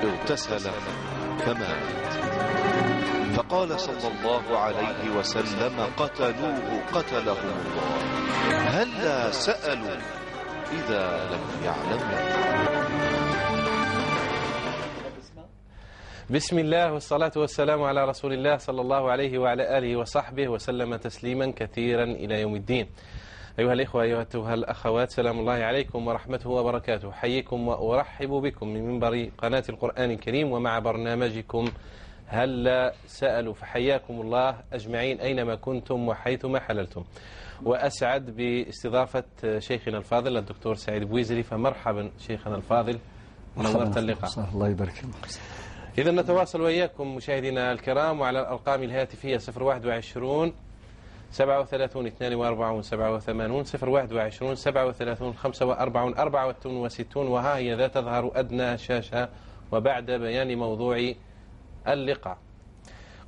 اغتسل فمات. فقال صلى الله عليه وسلم: قتلوه قتلهم الله، هلا سألوا إذا لم يعلموا. بسم الله والصلاة والسلام على رسول الله صلى الله عليه وعلى آله وصحبه وسلم تسليما كثيرا إلى يوم الدين. أيها الإخوة، أيها الأخوات، سلام الله عليكم ورحمته وبركاته. أحييكم وأرحب بكم من منبر قناة القرآن الكريم ومع برنامجكم هلا سألوا، فحياكم الله أجمعين أينما كنتم وحيثما حللتم. وأسعد باستضافة شيخنا الفاضل الدكتور سعيد بويزري، فمرحبا شيخنا الفاضل، نورت اللقاء. الله يبارك فيك. إذا نتواصل وإياكم مشاهدينا الكرام وعلى الأرقام الهاتفية 021 37 42 87 021 37 45 64، وها هي ذا تظهر أدنى شاشة. وبعد بيان موضوع اللقاء،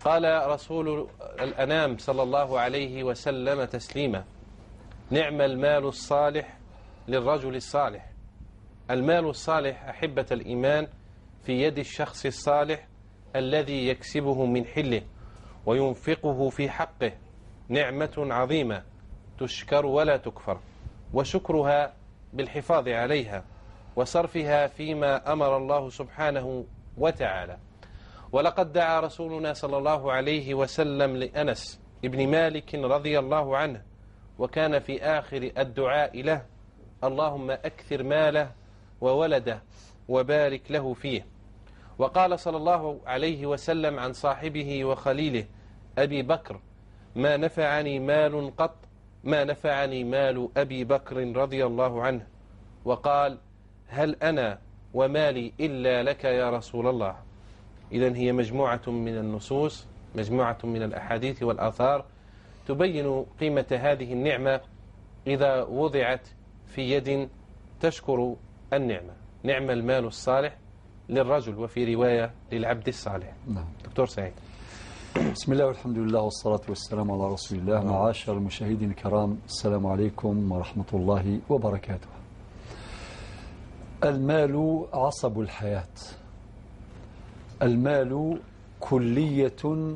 قال رسول الأنام صلى الله عليه وسلم تسليما: نعم المال الصالح للرجل الصالح. المال الصالح أحبة الإيمان في يد الشخص الصالح الذي يكسبه من حله وينفقه في حقه، نعمة عظيمة تشكر ولا تكفر، وشكرها بالحفاظ عليها وصرفها فيما أمر الله سبحانه وتعالى. ولقد دعا رسولنا صلى الله عليه وسلم لأنس ابن مالك رضي الله عنه، وكان في آخر الدعاء له: اللهم أكثر ماله وولده وبارك له فيه. وقال صلى الله عليه وسلم عن صاحبه وخليله أبي بكر: ما نفعني مال قط ما نفعني مال أبي بكر رضي الله عنه. وقال: هل أنا ومالي إلا لك يا رسول الله. إذن هي مجموعة من النصوص، مجموعة من الأحاديث والآثار تبين قيمة هذه النعمة إذا وضعت في يد تشكر النعمة. نعم المال الصالح للرجل، وفي رواية للعبد الصالح. نعم. دكتور سعيد. بسم الله والحمد لله والصلاة والسلام على رسول الله. معاشر المشاهدين الكرام، السلام عليكم ورحمة الله وبركاته. المال عصب الحياة، المال كلية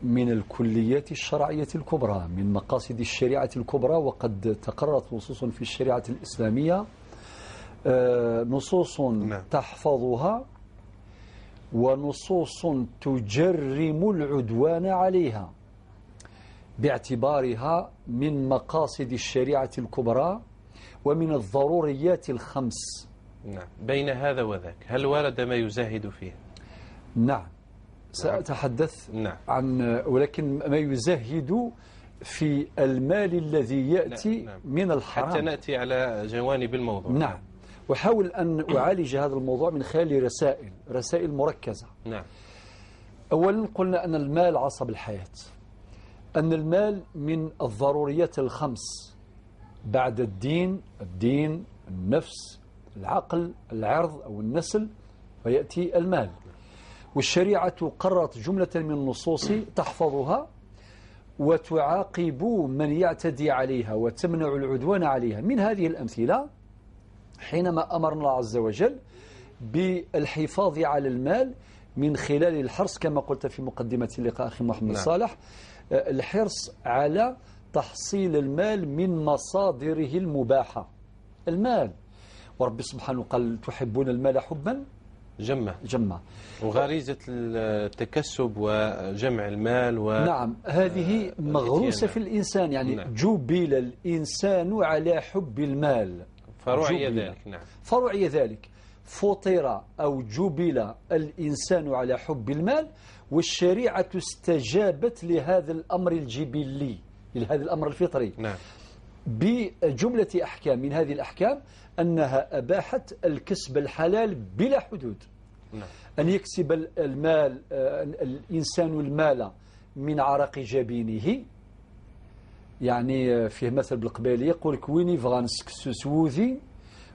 من الكليات الشرعية الكبرى، من مقاصد الشريعة الكبرى، وقد تقررت نصوص في الشريعة الإسلامية، نصوص تحفظها ونصوص تجرم العدوان عليها باعتبارها من مقاصد الشريعة الكبرى ومن الضروريات الخمس. نعم. بين هذا وذاك هل ورد ما يزاهد فيه؟ نعم، سأتحدث عن، ولكن ما يزاهد في المال الذي يأتي من الحرام، حتى نأتي على جوانب الموضوع. نعم، وحاول أن أعالج هذا الموضوع من خلال رسائل مركزة. نعم. أولا قلنا أن المال عصب الحياة، أن المال من الضروريات الخمس بعد الدين، النفس، العقل، العرض أو النسل، ويأتي المال. والشريعة قررت جملة من النصوص تحفظها وتعاقب من يعتدي عليها وتمنع العدوان عليها. من هذه الأمثلة حينما أمرنا الله عز وجل بالحفاظ على المال من خلال الحرص، كما قلت في مقدمة اللقاء أخي محمد صالح، الحرص على تحصيل المال من مصادره المباحة. المال، ورب سبحانه قال: تحبون المال حبا جمة. وغريزة التكسب وجمع المال نعم، هذه مغروسة في الإنسان، يعني جبل الإنسان على حب المال، فرعي ذلك. نعم، فرعي ذلك، فطر أو جبل الإنسان على حب المال، والشريعة استجابت لهذا الأمر الجبلي، لهذا الأمر الفطري. نعم. بجملة أحكام. من هذه الأحكام أنها أباحت الكسب الحلال بلا حدود. نعم. أن يكسب المال الإنسان المال من عرق جبينه، يعني فيه مثل بالقبالية يقول لك وين يبغى نسكسو سوذي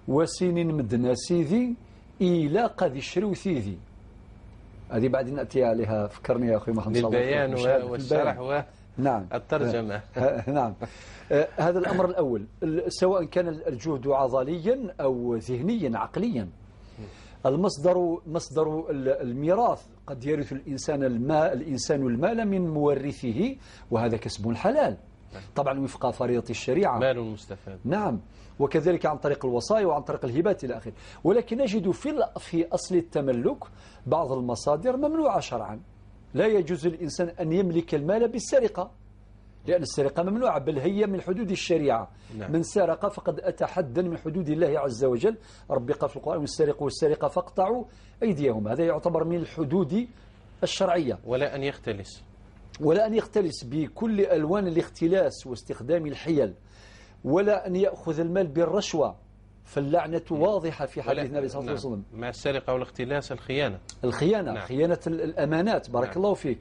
وسنين مدنا سيدي إلى قد يشرو ثيذي. هذه بعدين نأتي عليها، فكرني يا أخي محمد صلى الله عليه وسلم للبيان والشرح نعم الترجمة. نعم، هذا الأمر الأول، سواء كان الجهد عضليا أو ذهنيا عقليا. المصدر مصدر الميراث، قد يرث الإنسان المال من مورثه، وهذا كسب حلال طبعا وفق فريضة الشريعة، مال مستفاد. نعم، وكذلك عن طريق الوصايا وعن طريق الهبات إلى آخره. ولكن نجد في أصل التملك بعض المصادر ممنوعة شرعا. لا يجوز للإنسان أن يملك المال بالسرقة، لأن السرقة ممنوعة، بل هي من حدود الشريعة. نعم. من سرق فقد أتى حدا من حدود الله عز وجل. ربي قال في القرآن: والسارق والسارقة فاقطعوا أيديهم. هذا يعتبر من الحدود الشرعية. ولا أن يختلس، ولا أن يختلس بكل ألوان الاختلاس واستخدام الحيل، ولا أن يأخذ المال بالرشوة، فاللعنة واضحة في حديث النبي صلى الله عليه وسلم. مع السرقة والاختلاس الخيانة، الخيانة. نعم. خيانة الأمانات، بارك نعم. الله فيك.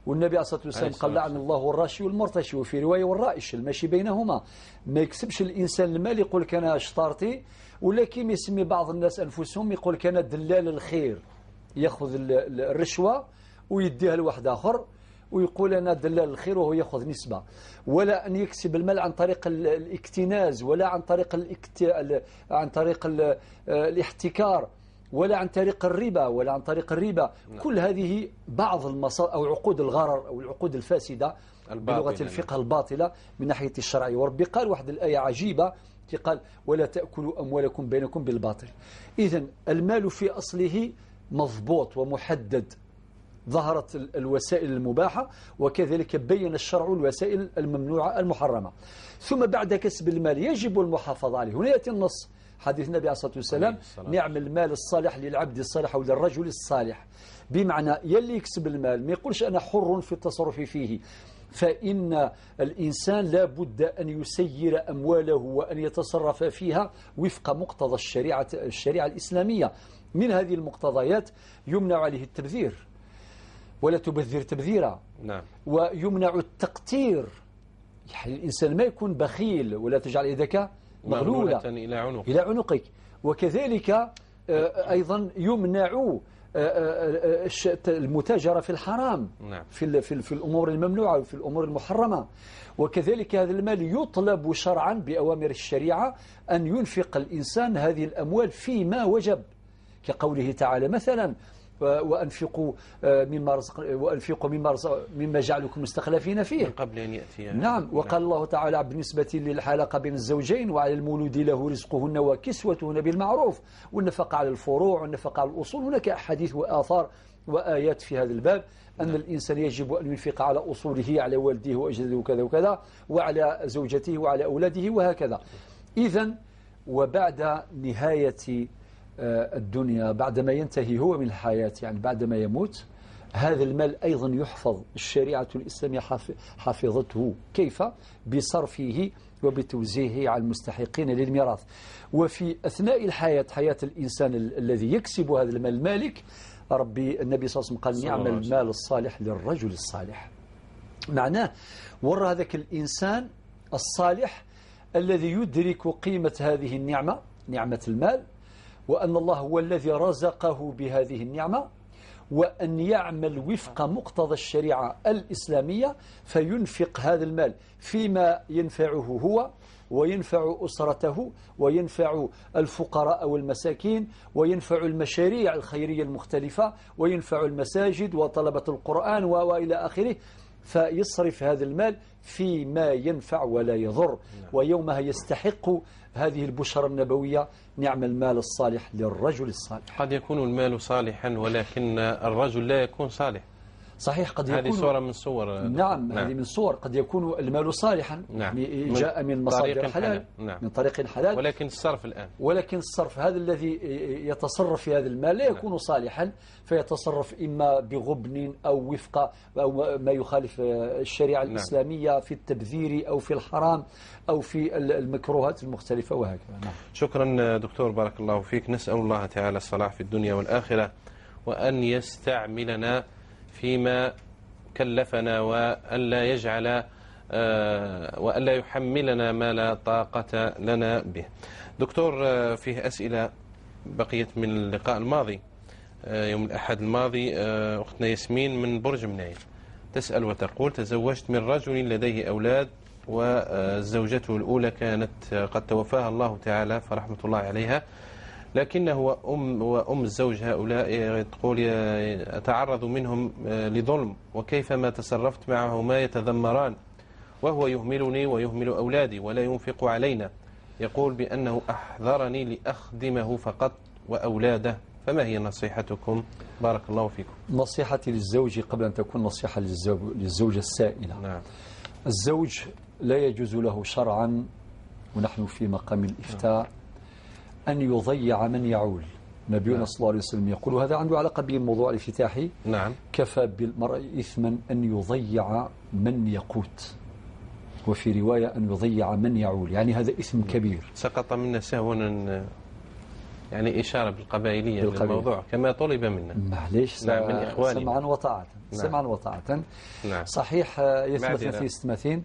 والنبي عليه الصلاة والسلام قال: لعن الله الراشي والمرتشي، وفي رواية والرائش الماشي بينهما. ما يكسبش الإنسان المال يقول لك أنا شطارتي، ولكن يسمي بعض الناس أنفسهم يقول لك أنا دلال الخير، يأخذ الرشوة ويديها لواحد آخر ويقول أنا دلال الخير وهو يأخذ نسبة. ولا أن يكسب المال عن طريق الاكتناز، ولا عن طريق عن طريق الاحتكار، ولا عن طريق الربا، ولا عن طريق الربا. نعم. كل هذه بعض المصادر أو عقود الغرر أو العقود الفاسدة بلغة الفقه الباطلة من ناحية الشرعية. وربي قال واحد الآية عجيبة، قال: ولا تأكلوا أموالكم بينكم بالباطل. إذن المال في أصله مضبوط ومحدد، ظهرت الوسائل المباحة، وكذلك بين الشرع الوسائل الممنوعة المحرمة. ثم بعد كسب المال يجب المحافظة عليه. هنا يأتي النص، حديث النبي عليه الصلاة والسلام: نعم المال الصالح للعبد الصالح أو للرجل الصالح. بمعنى يلي يكسب المال ما يقولش أنا حر في التصرف فيه، فإن الإنسان لا بد أن يسير أمواله وأن يتصرف فيها وفق مقتضى الشريعة الإسلامية. من هذه المقتضيات يمنع عليه التبذير، ولا تبذر تبذيرا. نعم. ويمنع التقتير، يعني الإنسان ما يكون بخيل، ولا تجعل يدك مغلولة إلى عنقك. وكذلك أيضا يمنع المتاجرة في الحرام. نعم. في الأمور الممنوعة وفي الأمور المحرمة. وكذلك هذا المال يطلب شرعا بأوامر الشريعة أن ينفق الإنسان هذه الأموال فيما وجب، كقوله تعالى مثلا: وأنفقوا مما مما جعلكم مستخلفين فيه من قبل أن يأتي. نعم. وقال الله تعالى بالنسبة للحلقة بين الزوجين: وعلى المولود له رزقهن وكسوتهن بالمعروف، والنفقة على الفروع والنفقة على الأصول. هناك أحاديث وآثار وآيات في هذا الباب أن نعم. الإنسان يجب أن ينفق على أصوله، على والده وأجداده وكذا وكذا، وعلى زوجته وعلى أولاده وهكذا. إذن وبعد نهاية الدنيا، بعدما ينتهي هو من الحياة، يعني بعدما يموت، هذا المال أيضا يحفظ. الشريعة الإسلامية حفظته. كيف؟ بصرفه وبتوزيعه على المستحقين للميراث. وفي أثناء الحياة، حياة الإنسان الذي يكسب هذا المال المالك، ربي النبي صلى الله عليه وسلم قال: نعم المال الصالح للرجل الصالح. معناه ورى هذاك الإنسان الصالح الذي يدرك قيمة هذه النعمة، نعمة المال، وأن الله هو الذي رزقه بهذه النعمة، وأن يعمل وفق مقتضى الشريعة الإسلامية، فينفق هذا المال فيما ينفعه هو وينفع أسرته وينفع الفقراء والمساكين وينفع المشاريع الخيرية المختلفة وينفع المساجد وطلبة القرآن وإلى آخره. فيصرف هذا المال فيما ينفع ولا يضر، ويومها يستحق هذه البشرى النبوية: نعم المال الصالح للرجل الصالح. قد يكون المال صالحا ولكن الرجل لا يكون صالح. صحيح، قد يكون. هذه صورة من صور. نعم, نعم. هذه من صور. قد يكون المال صالحا، نعم. جاء من مصادر حلال، نعم. من طريق حلال، ولكن الصرف الآن، ولكن الصرف هذا الذي يتصرف في هذا المال لا يكون نعم. صالحا، فيتصرف إما بغبن أو وفق أو ما يخالف الشريعة نعم. الإسلامية في التبذير أو في الحرام أو في المكروهات المختلفة وهكذا. نعم. شكرا دكتور، بارك الله فيك. نسأل الله تعالى الصلاح في الدنيا والآخرة، وأن يستعملنا فيما كلفنا، وألا يجعل وألا يحملنا ما لا طاقة لنا به. دكتور، فيه أسئلة بقيت من اللقاء الماضي يوم الأحد الماضي. أختنا ياسمين من برج منايل تسأل وتقول: تزوجت من رجل لديه أولاد، وزوجته الأولى كانت قد توفاها الله تعالى فرحمة الله عليها، لكنه وأم الزوج هؤلاء تقول أتعرض منهم لظلم، وكيفما تصرفت معهما يتذمران، وهو يهملني ويهمل أولادي ولا ينفق علينا. يقول بأنه أحضرني لأخدمه فقط وأولاده، فما هي نصيحتكم؟ بارك الله فيكم. نصيحتي للزوج قبل أن تكون نصيحة للزوجة السائلة. نعم. الزوج لا يجوز له شرعا، ونحن في مقام الإفتاء، أن يضيع من يعول. نبينا صلى الله عليه وسلم يقول، وهذا عنده علاقة بالموضوع الافتتاحي، نعم، كفى بالمرء إثما أن يضيع من يقوت، وفي رواية أن يضيع من يعول، يعني هذا إثم كبير. سقط منا سهوا، يعني إشارة بالقبائلية للموضوع كما طلب منا. معليش، نعم، من إخواننا. سمعا وطاعة. نعم. سمعا وطاعة. نعم. صحيح، يثبت 36.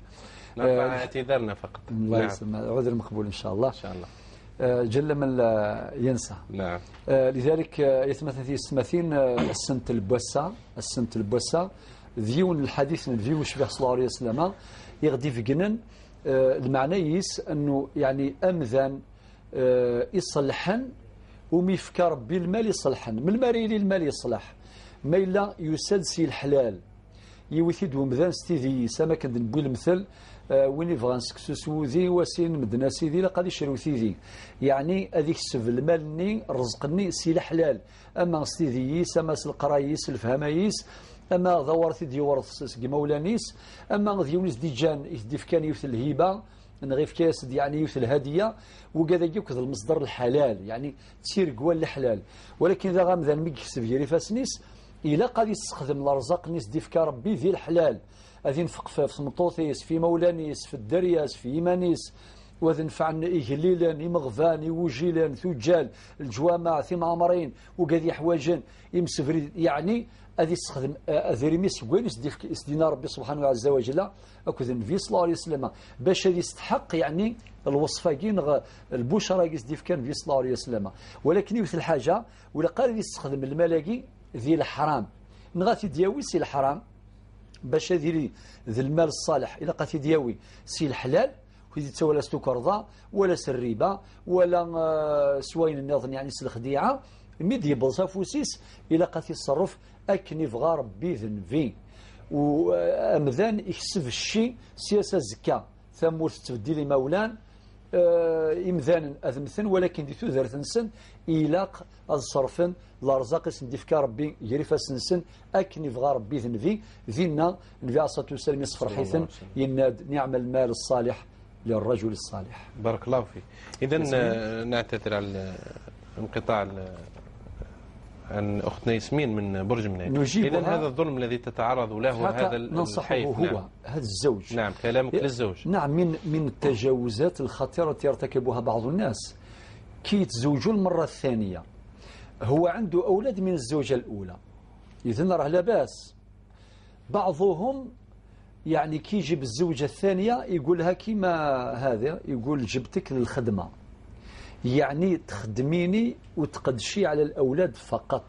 نرفع اعتذارنا فقط. الله يسلمك، عذر مقبول إن شاء الله. إن شاء الله. جل من لا ينسى. نعم. لذلك يثبت 36 السنة البوسة، السنة البوسة ذيون الحديث ذيون شبه صلى الله عليه وسلم يغدي في جنن. المعنى يس أنه يعني أمذان يصلحن وميفكر ربي المال يصلحن، من المال المال يصلح، ما إلا يسد سي الحلال يوثيد ومذان ستيدي سما كندبوي المثل وين يبغى نسكسو سوذي وسين مدنا سيدي لا قادي يشريو سيدي، يعني هذيك السف المالني رزقني سي الحلال، اما سيديس اما القرايس الفهمايس اما ضورتي ديورث سكي مولانيس اما ديونيس ديجان يدي يوث الهبه نغيف كاس يعني يوث الهديه وكذا يكذ المصدر الحلال، يعني تسير قوال الحلال. ولكن اذا غامذان مي يكسب يري فاسنيس الا قاد يستخدم الارزاق نيس ديفكا ربي ذي الحلال، غادي نفق في سمطوطيس في مولانيس في الدرياس في ايمانيس، وغادي نفع إهليلان إمغفان إوجيلان ثجال الجوامع ثمامرين وكذي حواجن إمسفريد، يعني غادي يستخدم أذريميس وين دينا ربي سبحانه عز وجل أكو النبي صلى الله عليه وسلم باش غادي يستحق يعني الوصفة كي البشرى كي ديف كان النبي صلى الله عليه وسلم. ولكن يوث الحاجة ولا قال يستخدم الملاكي ذي الحرام نغاتي دياوي سي الحرام باش هذه ذي المال الصالح إلا قاتي دياوي سي الحلال ويدي ولا ستوكرضا ولا سريبة ولا سواين النظن يعني الخديعة ميد يبلصا فوسيس إلا قاتي الصرف أكني فغا ربي ذنفي وأمذان يكسب الشيء سياسة زكا ثمورت تبديل مولان إمذان أذمثن ولكن دي تذر تنسن إلاق الصرفن الأرزاق سندفكا ربي يريفا سنسن أكني فغا ربي ذنفي ذينا النبي عليه الصلاة والسلام يصفر حيثا يناد نعم المال الصالح للرجل الصالح. بارك الله فيك. إذا نعتذر على انقطاع عن أختنا ياسمين من برج منايل. إذا هذا الظلم الذي تتعرض له هذا ننصحه هو. نعم. هذا الزوج. نعم، كلامك للزوج. نعم، من التجاوزات الخطيرة التي يرتكبها بعض الناس كي يتزوجوا المرة الثانية هو عنده أولاد من الزوجة الأولى، إذن راه لاباس. بعضهم يعني كي يجيب الزوجة الثانية يقولها كيما هذا، يقول جبتك للخدمة، يعني تخدميني وتقدشي على الأولاد فقط،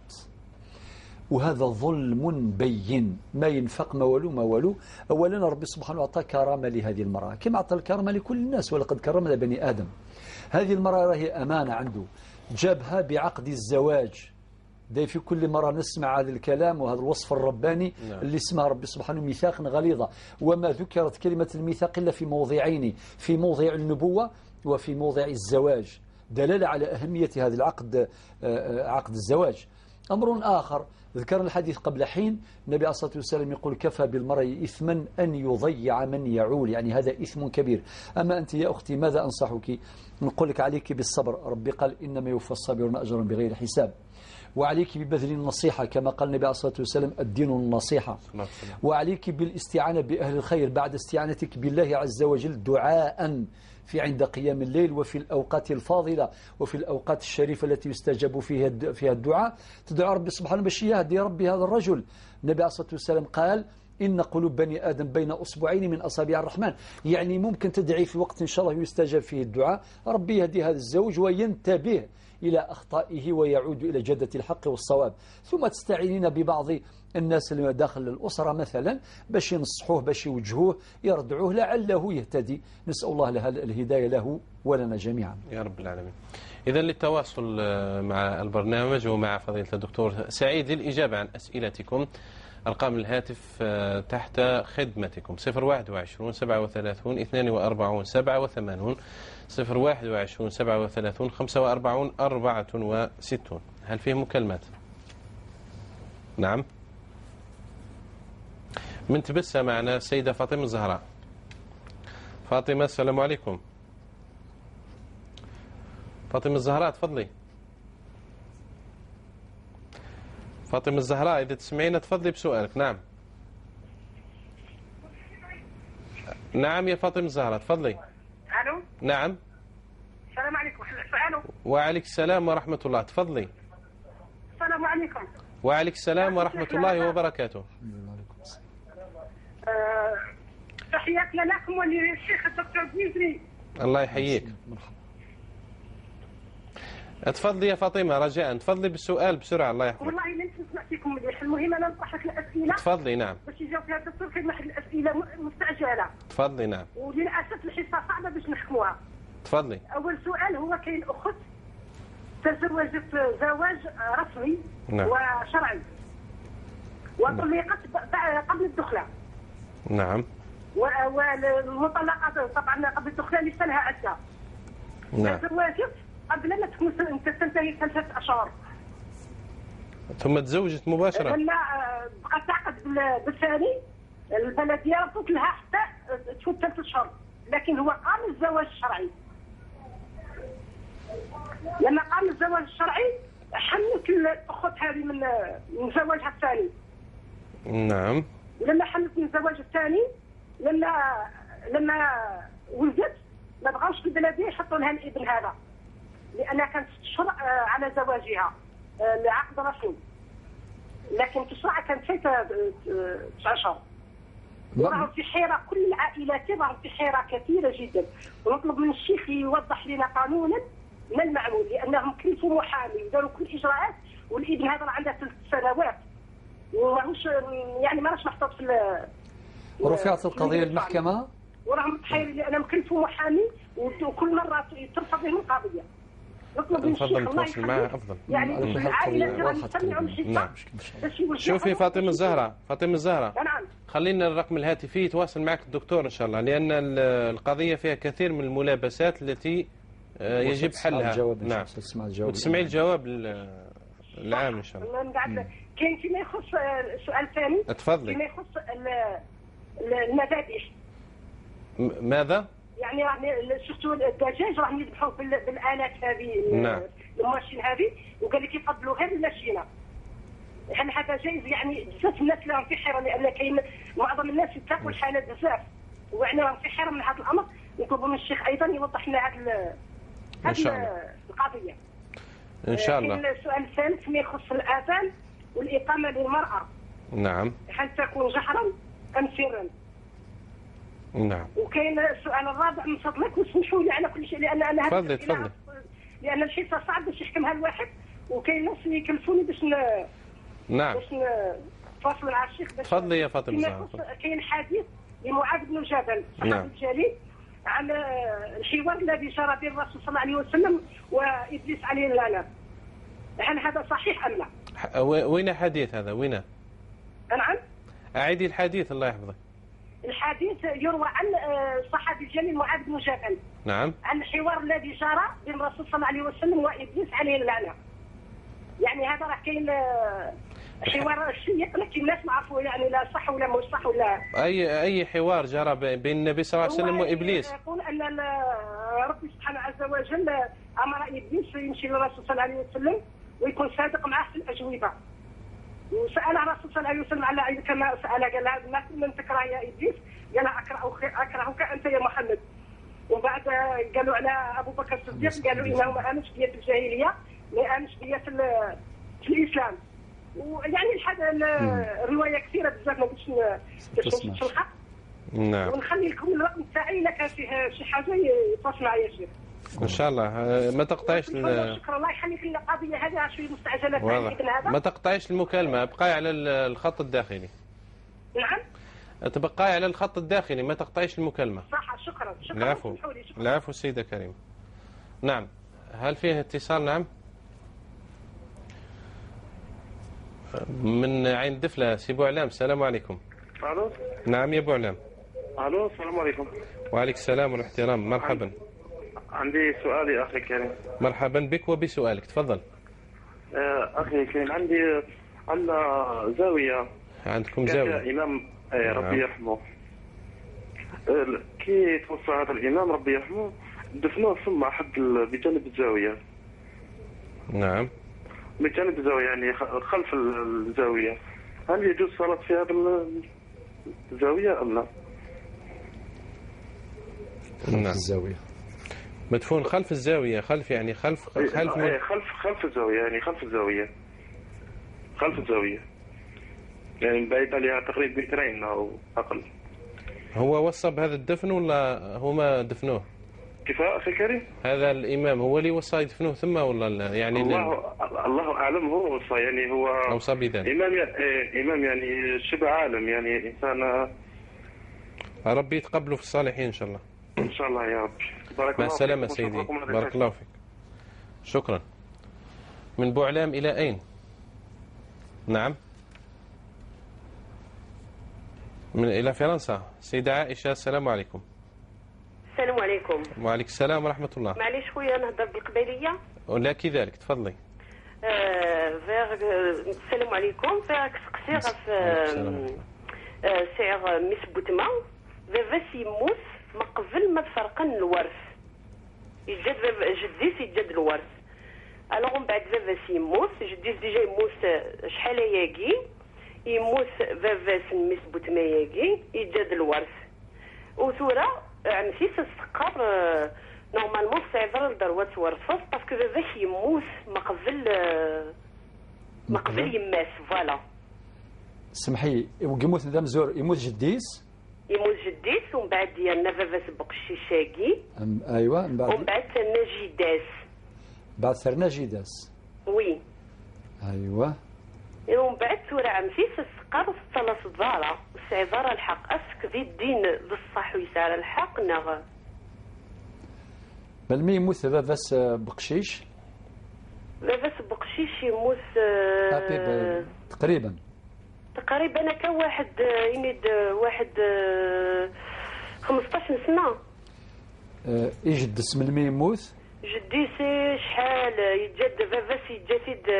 وهذا ظلم بين، ما ينفق ما والو ما والو. أولا ربي سبحانه أعطى كرامة لهذه المرأة كما أعطى الكرامة لكل الناس، ولقد كرمنا بني آدم. هذه المرأة راهي أمانة عنده، جابها بعقد الزواج. داي في كل مرة نسمع هذا الكلام وهذا الوصف الرباني. نعم. اللي اسمها ربي سبحانه ميثاق غليظة، وما ذكرت كلمة الميثاق إلا في موضعين، في موضع النبوة وفي موضع الزواج، دلالة على أهمية هذا العقد، عقد الزواج. أمر آخر ذكرنا الحديث قبل حين، النبي عليه الصلاة والسلام يقول كفى بالمرء إثما أن يضيع من يعول، يعني هذا إثم كبير. أما أنت يا أختي ماذا أنصحك؟ نقول لك عليك بالصبر، ربي قال إنما يوفى الصابرون أجرا بغير حساب. وعليك ببذل النصيحة كما قال النبي عليه الصلاة والسلام الدين النصيحة. وعليك بالاستعانة بأهل الخير بعد استعانتك بالله عز وجل دعاء في عند قيام الليل وفي الأوقات الفاضلة وفي الأوقات الشريفة التي يستجاب فيها الدعاء. تدعو ربي سبحانه باش يهدي ربي هذا الرجل. النبي عليه الصلاة والسلام قال إن قلوب بني آدم بين أصبعين من أصابع الرحمن، يعني ممكن تدعي في وقت إن شاء الله يستجاب فيه الدعاء، ربي يهدي هذا الزوج وينتبه إلى أخطائه ويعود إلى جادة الحق والصواب. ثم تستعينين ببعض الناس اللي داخل الأسرة مثلا باش ينصحوه، باش يوجهوه، يردعوه، لعله يهتدي. نسأل الله لها الهداية له ولنا جميعا يا رب العالمين. إذا للتواصل مع البرنامج ومع فضيلة الدكتور سعيد للإجابة عن أسئلتكم، أرقام الهاتف تحت خدمتكم 021 37 42 87، 021 37 45 64. هل فيه مكالمات؟ نعم، من تبسة معنا السيدة فاطمة الزهراء. فاطمة السلام عليكم. فاطمة الزهراء تفضلي. فاطمة الزهراء إذا تسمعينا تفضلي بسؤالك. نعم نعم يا فاطمة الزهراء تفضلي. ألو. نعم. السلام عليكم. ألو. وعليك السلام ورحمة الله، تفضلي. السلام عليكم. وعليك السلام ورحمة الله وبركاته. تحياتنا لكم وللشيخ الدكتور بويزري. الله يحييك. تفضلي يا فاطمة رجاء، تفضلي بالسؤال بسرعة الله يحفظك. والله لن نسمع فيكم مليح، المهم أنا نطرح لك الأسئلة. تفضلي. نعم. باش يجاوب فيها الدكتور، كاين واحد الأسئلة مستعجلة. تفضلي. نعم. وللأسف الحصة صعبة باش نحكموها. تفضلي. أول سؤال هو كاين أخت تزوجت زواج رسمي. نعم. وشرعي، وطلقت قبل الدخلة. نعم. والمطلقة طبعا قبل الدخلة ليس لها عدة. نعم. تزوجت قبل ما تنتهي 3 أشهر. ثم تزوجت مباشرة. لما بقات تعقد بالثاني، البلدية رفضت لها حتى تفوت 3 أشهر، لكن هو قام الزواج الشرعي. لما قام الزواج الشرعي حملت الأخت هذه من زواجها الثاني. نعم. ولما حملت من الزواج الثاني، لما ولدت ما بغاوش في البلدية يحطوا لها الابن هذا، لأنها كانت 6 أشهر على زواجها لعقد رسمي، لكن في الساعة كانت فايتة 9 أشهر. وراهم في حيرة، كل العائلات راهم في حيرة كثيرة جدا، ونطلب من الشيخ يوضح لنا قانونا ما المعمول، لأنهم كلفوا محامي وداروا كل الإجراءات، والابن هذا عنده 3 سنوات وماهوش يعني ما راهش محطوط في. رفعت القضية للمحكمة؟ وراهم متحيرين لأنهم كلفوا محامي وكل مرة ترفض لهم القضية. نطلب من الشيخ الله يخليك أفضل. يعني العائلة يسمعوا الحصة. نعم. شوفي فاطمة الزهراء، فاطمة الزهراء. نعم. خلينا الرقم الهاتفي يتواصل معك الدكتور إن شاء الله، لأن القضية فيها كثير من الملابسات التي يجب حلها. نعم. وتسمعي الجواب العام إن شاء الله. من بعد كاين فيما يخص سؤال ثاني. تفضلي. فيما يخص المذابح. ماذا؟ يعني راهم شفتوا الدجاج راهم يذبحوه بالالات هذه. نعم. ال machine هذه، وقال لك يفضلوا غير الماشينه. هل هذا جايز؟ يعني بزاف الناس اللي راهم في حيره، لان كاين معظم الناس يتلاقوا الحالات بزاف، ويعني راهم في حيره من هذا الامر. نطلبوا من الشيخ ايضا يوضح لنا هذه القضية ان شاء الله. كاين السؤال الثالث فيما يخص الاذان والاقامة للمراة. نعم. هل تكون جهرا ام سرا؟ نعم. وكاين السؤال الرابع من فضلك، وسمحوا لي على كل شيء لان انا تفضلي تفضلي، لان الحصة صعب باش يحكمها الواحد، وكاين ناس يكلفوني باش نعم باش نتواصل مع الشيخ. باش تفضلي يا فاطمة الزهراء. كاين حديث لمعاذ بن جبل صحابي نعم. الجليل عن الحوار الذي جرى بين الرسول صلى الله عليه وسلم وابليس عليه اللعنة، هل هذا صحيح ام لا؟ وين حديث هذا؟ وين؟ نعم. اعيدي الحديث الله يحفظك. الحديث يروى عن الصحابي الجليل معاذ بن جبل. نعم. عن الحوار الذي جرى بين الرسول صلى الله عليه وسلم وابليس عليه اللعنة. يعني هذا راه كاين حوار شيق، لكن الناس ما عرفوا يعني لا صح ولا مش صح ولا اي حوار جرى بين النبي صلى الله عليه وسلم وابليس. يقول ان ربي سبحانه عز وجل امر ابليس يمشي للرسول صلى الله عليه وسلم ويكون صادق معه في الاجوبة. وسال الرسول صلى الله عليه وسلم على كما سال، قال له من تكره يا ابليس؟ قال اكرهك انت يا محمد. وبعد قالوا على ابو بكر الصديق، قالوا انه ما امنش بيا في الجاهلية، ما امنش بيا في الاسلام. ويعني الرواية كثيرة بزاف ما قلتش نشرحها. نعم. ونخلي لكم الرقم تاعي الا كان فيه شي حاجة يتواصل معايا الشيخ. ان شاء الله. ما تقطعيش. شكرا، الله يخليك. القضية هذه شوية مستعجلة تاع الابن هذا. ما تقطعيش المكالمة، بقاي على الخط الداخلي. نعم، تبقاي على الخط الداخلي، ما تقطعيش المكالمة. صح، شكرا شكرا. العفو العفو السيدة كريمة. نعم، هل فيه اتصال؟ نعم، من عين دفلة سي بوعلام. السلام عليكم. الو. نعم يا بوعلام. الو، السلام عليكم. وعليك السلام والاحترام، مرحبا. عندي سؤال يا اخي الكريم. مرحبا بك وبسؤالك، تفضل. اخي الكريم، عندنا زاوية. عندكم زاوية؟ امام ربي يرحمه، كي توفى هذا الامام ربي يرحمه دفنوه ثم حد بجانب الزاوية. نعم، بجانب الزاوية يعني خلف الزاوية. هل يجوز الصلاة في هذا الزاوية ام لا؟ نعم، الزاوية مدفون خلف الزاوية، خلف يعني خلف خلف خلف خلف الزاوية، يعني خلف الزاوية، خلف الزاوية يعني بعيد عليها تقريبا مترين او اقل. هو وصى بهذا الدفن ولا هما دفنوه؟ كيف اخي الكريم؟ هذا الامام هو اللي وصى يدفنوه ثم ولا يعني الله اعلم، هو وصى يعني هو اوصى بذلك. امام امام يعني شبه عالم، يعني انسان ربي يتقبله في الصالحين ان شاء الله. ان شاء الله يا رب. بارك مع السلامة سيدي، بارك الله فيك. شكرا. من بوعلام الى اين؟ نعم، من الى فرنسا. سيده عائشة، السلام عليكم. السلام عليكم. وعليكم السلام ورحمة الله. معليش خويا نهضر بالقبيليه؟ لا كذلك، تفضلي. السلام عليكم. فيغ سقسي غف سعر ميس بوتما فاس يموت ما قبل ما تفرقن الورث، يجد جديس يجد الورث. alors من بعد فاس يموت جديس déjà يموت شحال ياكي يموت فاس ميس بوتما ياكي يجد الورث. وثورة عمتي تستقر normalement صعيبة للدروة تورثت parce que باباك يموت ما قبل يماس. voilà. سمحي، يموت ذا مزور، يموت جديس، يموت جديس ومن بعد ديالنا بابا سبق الشيشاكي. ايوا، من بعد ومن بعد ثرنا جداس. بعد ثرنا جداس. oui. ايوا. ومن بعد ثورة عمتي تستقر ثلاث الدارة السعبارة الحق أسك ذي الدين بالصح ويسار الحق نغ. بل يموت باباس بقشيش؟ باباس بقشيش يموت تقريبا تقريبا كواحد يمد واحد 15 سنة. يجدس من مي يموت؟ جدي سي شحال يتجد باباس يتجسد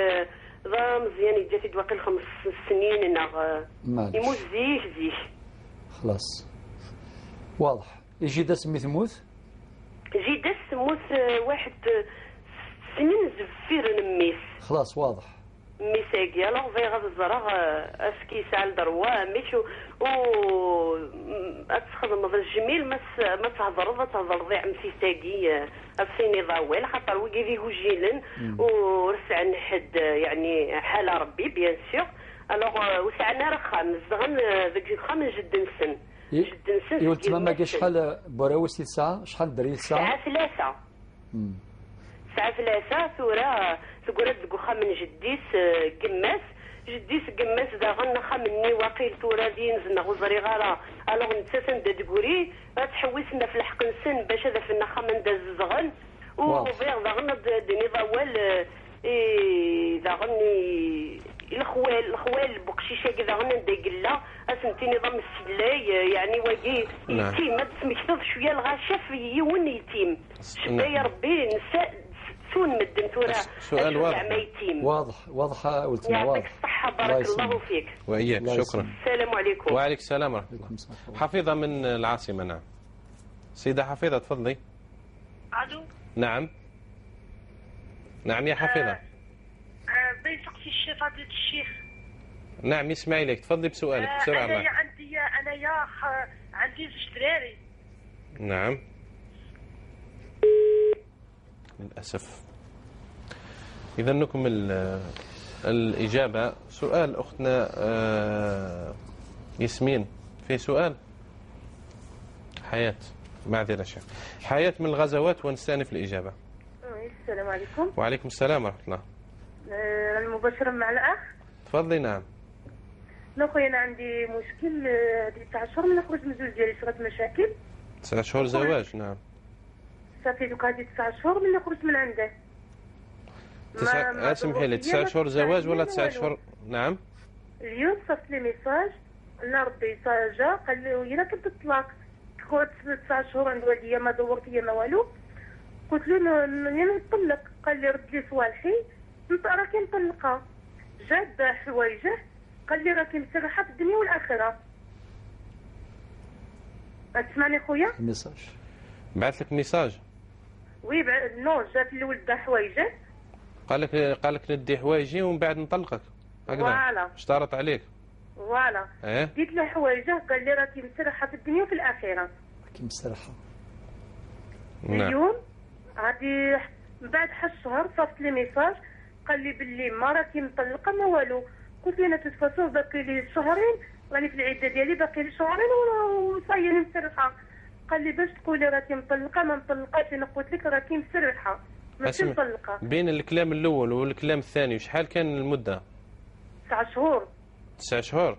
ذا مزيان يتجسد واقيل 5 سنين نغ يموت زيك زيك. خلاص واضح. يجدس مي تموت؟ جدس تموت واحد سنين زفير نميس. خلاص واضح. ميساكي alors فيغ الزرع est-ce que يسعى لدروا ميش و تخدم الجميل ما تهضر تهضر ضيع مسيساكي الصيني ضاويل خاطر وكي ذي جيلن ورسع نحد يعني حالة ربي bien sûr. alors وسعنا رخام زغن ذاك خام جد نسن جد نسن. يقول تما ما شحال بوراوس الساعة شحال دري الساعة؟ الساعة 3. الساعة 3 ثورة تقول تقول خامن جديس قماس جديس قماس داغن خامني واقيل ثورة دين زنا غزري غارة. alors نتا تندا تقولي تحوسنا في الحق نسن باش هذا فينا خامن دا الزغن وفيغ داغن دني ضوال داغن الخوال بقشيشه كذا غن قلا اسمتي نظام السلاي يعني واقي يتيم ما تسمكتض شوية الغاشة في يون يتيم شبايا ربي نساء تون مدن تورا سؤال واضح واضح واضحة ولتنا واضح. يعطيك الصحة بارك الله فيك. واياك شكرا. السلام عليكم. وعليك السلام ورحمة الله. حفيظة من العاصمة. نعم سيده حفيظة تفضلي. الو. نعم نعم يا حفيظة. بيسقسي فضيلة الشيخ. نعم يسمع لك، تفضلي بسؤالك بسرعة. أنا عندي أنايا عندي زوج دراري. نعم للأسف. إذا نكمل الإجابة. سؤال أختنا ياسمين، في سؤال حياة. معذرة شيخ. حياة من الغزوات ونستأنف الإجابة. السلام عليكم. وعليكم السلام ورحمة الله. المباشرة مع الأخ. تفضلي. نعم. لا خويا أنا عندي مشكل، هذه 9 شهور من نخرج من زوج ديالي، صارت مشاكل. 9 شهور زواج. نعم. صافي دوك هذه 9 شهور من نخرج من عنده. اسمحي لي، 9 شهور زواج ولا 9 شهور؟ نعم. اليوم صيفط لي message، لا ربي جا قال لي الا كنت الطلاق 9 شهور عند والديا ما دورت ليا ما والو. قلت له انا نطلق، قال لي رد لي صوالحي راكي مطلقه. جاب حوايجه قال لي راكي مسرحه في الدنيا والاخرة. تسمعني خويا؟ message بعث لك message؟ oui non، جا في الاول دا حوايجه قال لك ندي حوايجي ومن بعد نطلقك هكذا. voilà اشترط عليك. voilà إيه؟ ديت له حوايجه قال لي راكي مسرحه في الدنيا وفي الاخرة. راكي مسرحه. نعم. اليوم غادي من بعد حد الشهر صيفط لي message قال لي باللي ما راكي مطلقه ما والو. قلت له انا تتفاصل باقي لي شهرين، راني في العدة ديالي باقي لي شهرين وصاي انا مسرحه. قال لي باش تقولي راكي مطلقه ما مطلقاش، انا قلت لك راكي مسرحه ماشي مطلقه. بين الكلام الاول والكلام الثاني شحال كان المدة؟ 9 شهور. 9 شهور؟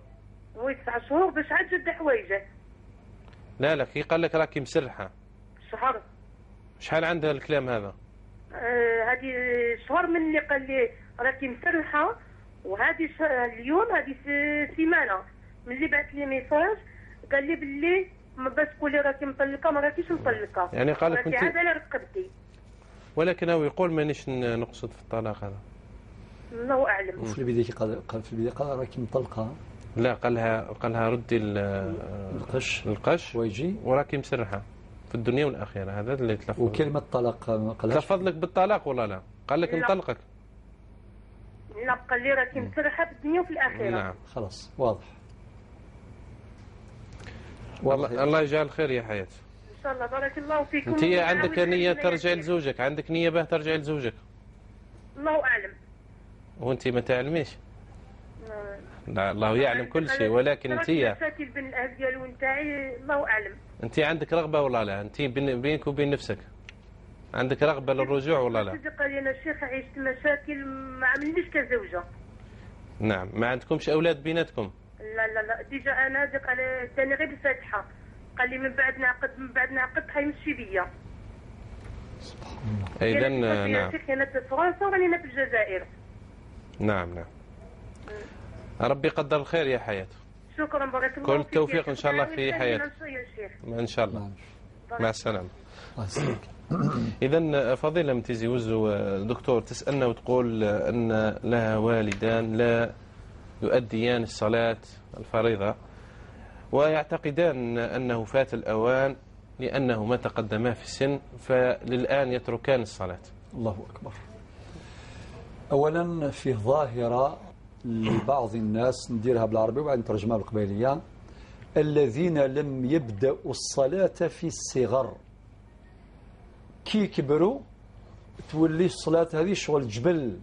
oui 9 شهور باش عاد جد حوايجه. لا لا، كي قال لك راكي مسرحه شهر. شحال عندها الكلام هذا؟ هذه شهر من اللي قال لي راكي مسرحه، وهذه اليوم هذه سيمانه من اللي بعث لي message قال لي باللي باش تقولي راكي مطلقه ما راكيش مطلقه. يعني قال لك انت عاد على رقبتي. ولكن هو يقول مانيش نقصد في الطلاق هذا. الله اعلم. وفي البداية قال في البداية قال راكي مطلقه. لا قالها ردي القش ويجي وراكي مسرحه في الدنيا والاخرة. هذا اللي تلفظ. وكلمه طلاق ما قالهاش. تلفظ لك بالطلاق ولا لا؟ قال لك نطلقك. لا قال لي راكي مسرحه في الدنيا وفي الاخرة. نعم خلاص واضح. الله يجعل الخير يا حياة. ان شاء الله. بارك الله فيكم. انت عندك نيه ترجعي لزوجك؟ عندك نيه باه ترجعي لزوجك؟ الله اعلم. وانت ما تعلميش؟ لا الله يعلم كل شيء، ولكن انت مشاكل بين الاهل ديالو نتاعي الله اعلم. انت عندك رغبة ولا لا؟ انت بينك وبين نفسك عندك رغبة للرجوع ولا لا؟ قال لي انا الشيخ عشت مشاكل ما عملنيش كزوجة. نعم. ما عندكمش اولاد بيناتكم؟ لا لا لا، déjà انا قال داني غير بالفاتحة، قال لي من بعد نعقد من بعد نعقد حيمشي بيا. سبحان الله. اذا نعم. انا في فرنسا وراني انا في الجزائر. نعم نعم. ربي يقدر الخير يا حياة. شكرا بارك الله كل التوفيق ان شاء الله في حياتك. ان شاء الله. مع السلامة. اذا فضيلة من تيزي وزو دكتور تسالنا وتقول ان لها والدان لا يؤديان الصلاة الفريضة ويعتقدان انه فات الاوان لانه ما تقدما في السن فللان يتركان الصلاة. الله اكبر. اولا فيه ظاهره لبعض الناس نديرها بالعربية وبعد نترجمها بالقبيلية، الذين لم يبدأوا الصلاة في الصغر كي كبروا تولي الصلاة هذه شغل جبل،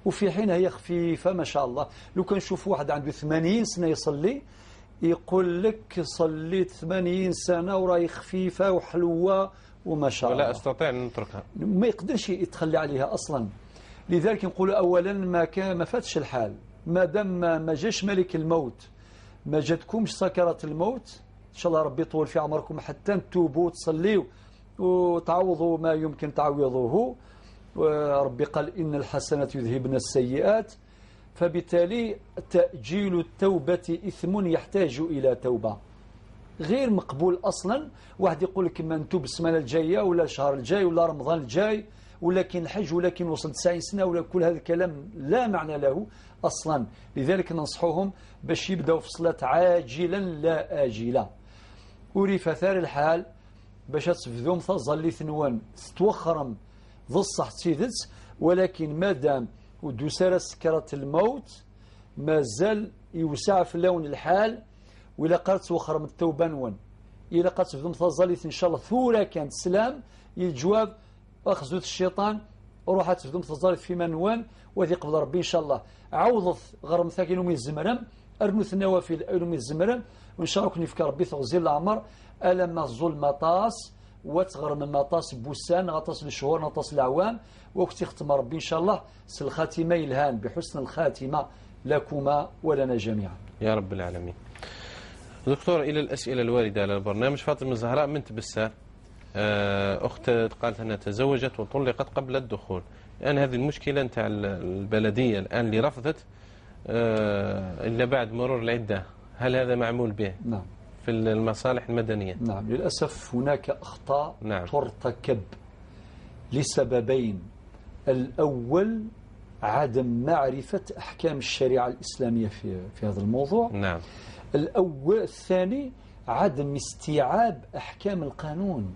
وفي حين هي خفيفة ما شاء الله. لو كان نشوف واحد عنده 80 سنة يصلي يقول لك صليت 80 سنة وراهي خفيفة وحلوة وما شاء الله، ولا أستطيع أن نتركها، ما يقدرش يتخلى عليها أصلا. لذلك نقول أولا ما فاتش الحال، ما دام ما جاش ملك الموت، ما جاتكمش سكرة الموت، إن شاء الله ربي يطول في عمركم حتى تتوبوا وتصليوا وتعوضوا ما يمكن تعويضه. ربي قال إن الحسنات يذهبن السيئات، فبالتالي تأجيل التوبة إثم يحتاج إلى توبة، غير مقبول أصلا. واحد يقول لك ما نتوب السمانة الجاية ولا الشهر الجاي ولا رمضان الجاي ولا كاين الحج ولا كاين وصل 90 سنة ولا كل هذا الكلام لا معنى له أصلا. لذلك ننصحهم باش يبداو في الصلاة عاجلا لا آجلا. وريف ثار الحال باش تفذوم تظل ثنوان ستوخرم ذو الصح تيدت، ولكن مادام ودوسارة سكرة الموت مازال يوسع في لون الحال. وإلا قالت توخرم التوبة نون، إلا قالت تفذوم تظل إن شاء الله ثورة كانت سلام الجواب أخذت الشيطان روح تخدم تزارت في منوان وذي قبل ربي ان شاء الله عوضت غرم ثاكين ومي الزمرم ارنوث النوافل ومي الزمرم وان شاء الله كن يفكر ربي تغزي العمر ألم الظلم طاس وتغرم مطاس بوسان غطاس الشهور غطاس العوام وقت يختم ربي ان شاء الله الخاتمة يلهان بحسن الخاتمة لكما ولنا جميعا يا رب العالمين. دكتور، الى الاسئلة الواردة على البرنامج. فاطمة الزهراء من تبسة، اخت قالت انها تزوجت وطلقت قبل الدخول. الان هذه المشكلة نتاع البلدية الان اللي رفضت الا بعد مرور العدة، هل هذا معمول به؟ نعم. في المصالح المدنية. نعم، للأسف هناك أخطاء. نعم. ترتكب لسببين. الأول عدم معرفة أحكام الشريعة الإسلامية في هذا الموضوع. نعم. الأول الثاني عدم استيعاب أحكام القانون.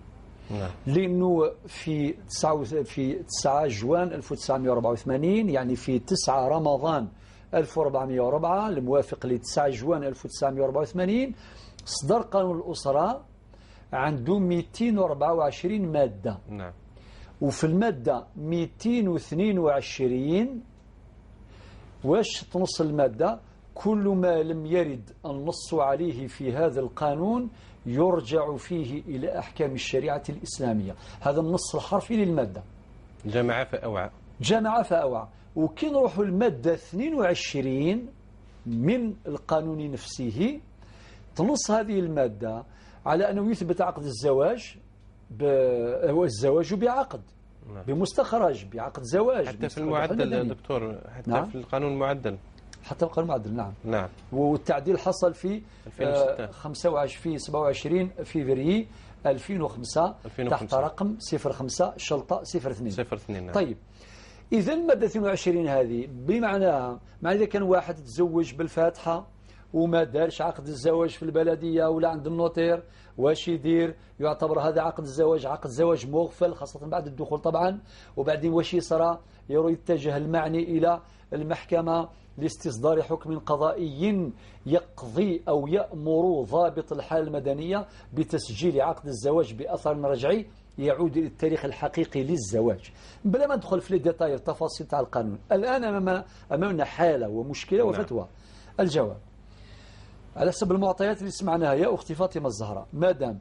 نعم. لأنه في 9 جوان 1984، يعني في 9 رمضان 1404 الموافق ل 9 جوان 1984، صدر قانون الأسرة عنده 224 مادة. نعم. وفي المادة 222 واش تنص المادة؟ كل ما لم يرد النص عليه في هذا القانون يرجع فيه إلى أحكام الشريعة الإسلامية. هذا النص الحرفي للمادة. جمع فأوعى. جمع فأوعى. وكي نروحوا المادة 22 من القانون نفسه، تنص هذه المادة على أنه يثبت عقد الزواج هو الزواج بعقد. نعم. بمستخرج بعقد زواج. حتى في المعدل دكتور، حتى نعم. في القانون المعدل. حتى القانون المعدل. نعم. نعم. والتعديل حصل في 2006 27 فبراير 2005 تحت رقم 05-02 02. نعم. طيب، إذا المادة 22 هذه بمعناها مع إذا كان واحد تزوج بالفاتحة وما دارش عقد الزواج في البلدية ولا عند ال notaire، واش يدير؟ يعتبر هذا عقد الزواج عقد زواج مغفل، خاصة بعد الدخول طبعا. وبعدين واش يصرى؟ يتجه المعني إلى المحكمة لاستصدار حكم قضائي يقضي أو يأمر ضابط الحالة المدنية بتسجيل عقد الزواج بأثر رجعي يعود إلى التاريخ الحقيقي للزواج. بلا ما ندخل في les détails التفاصيل تاع القانون، الآن أمامنا حالة ومشكلة وفتوى. الجواب على حسب المعطيات اللي سمعناها يا أختي فاطمة الزهراء، ما دام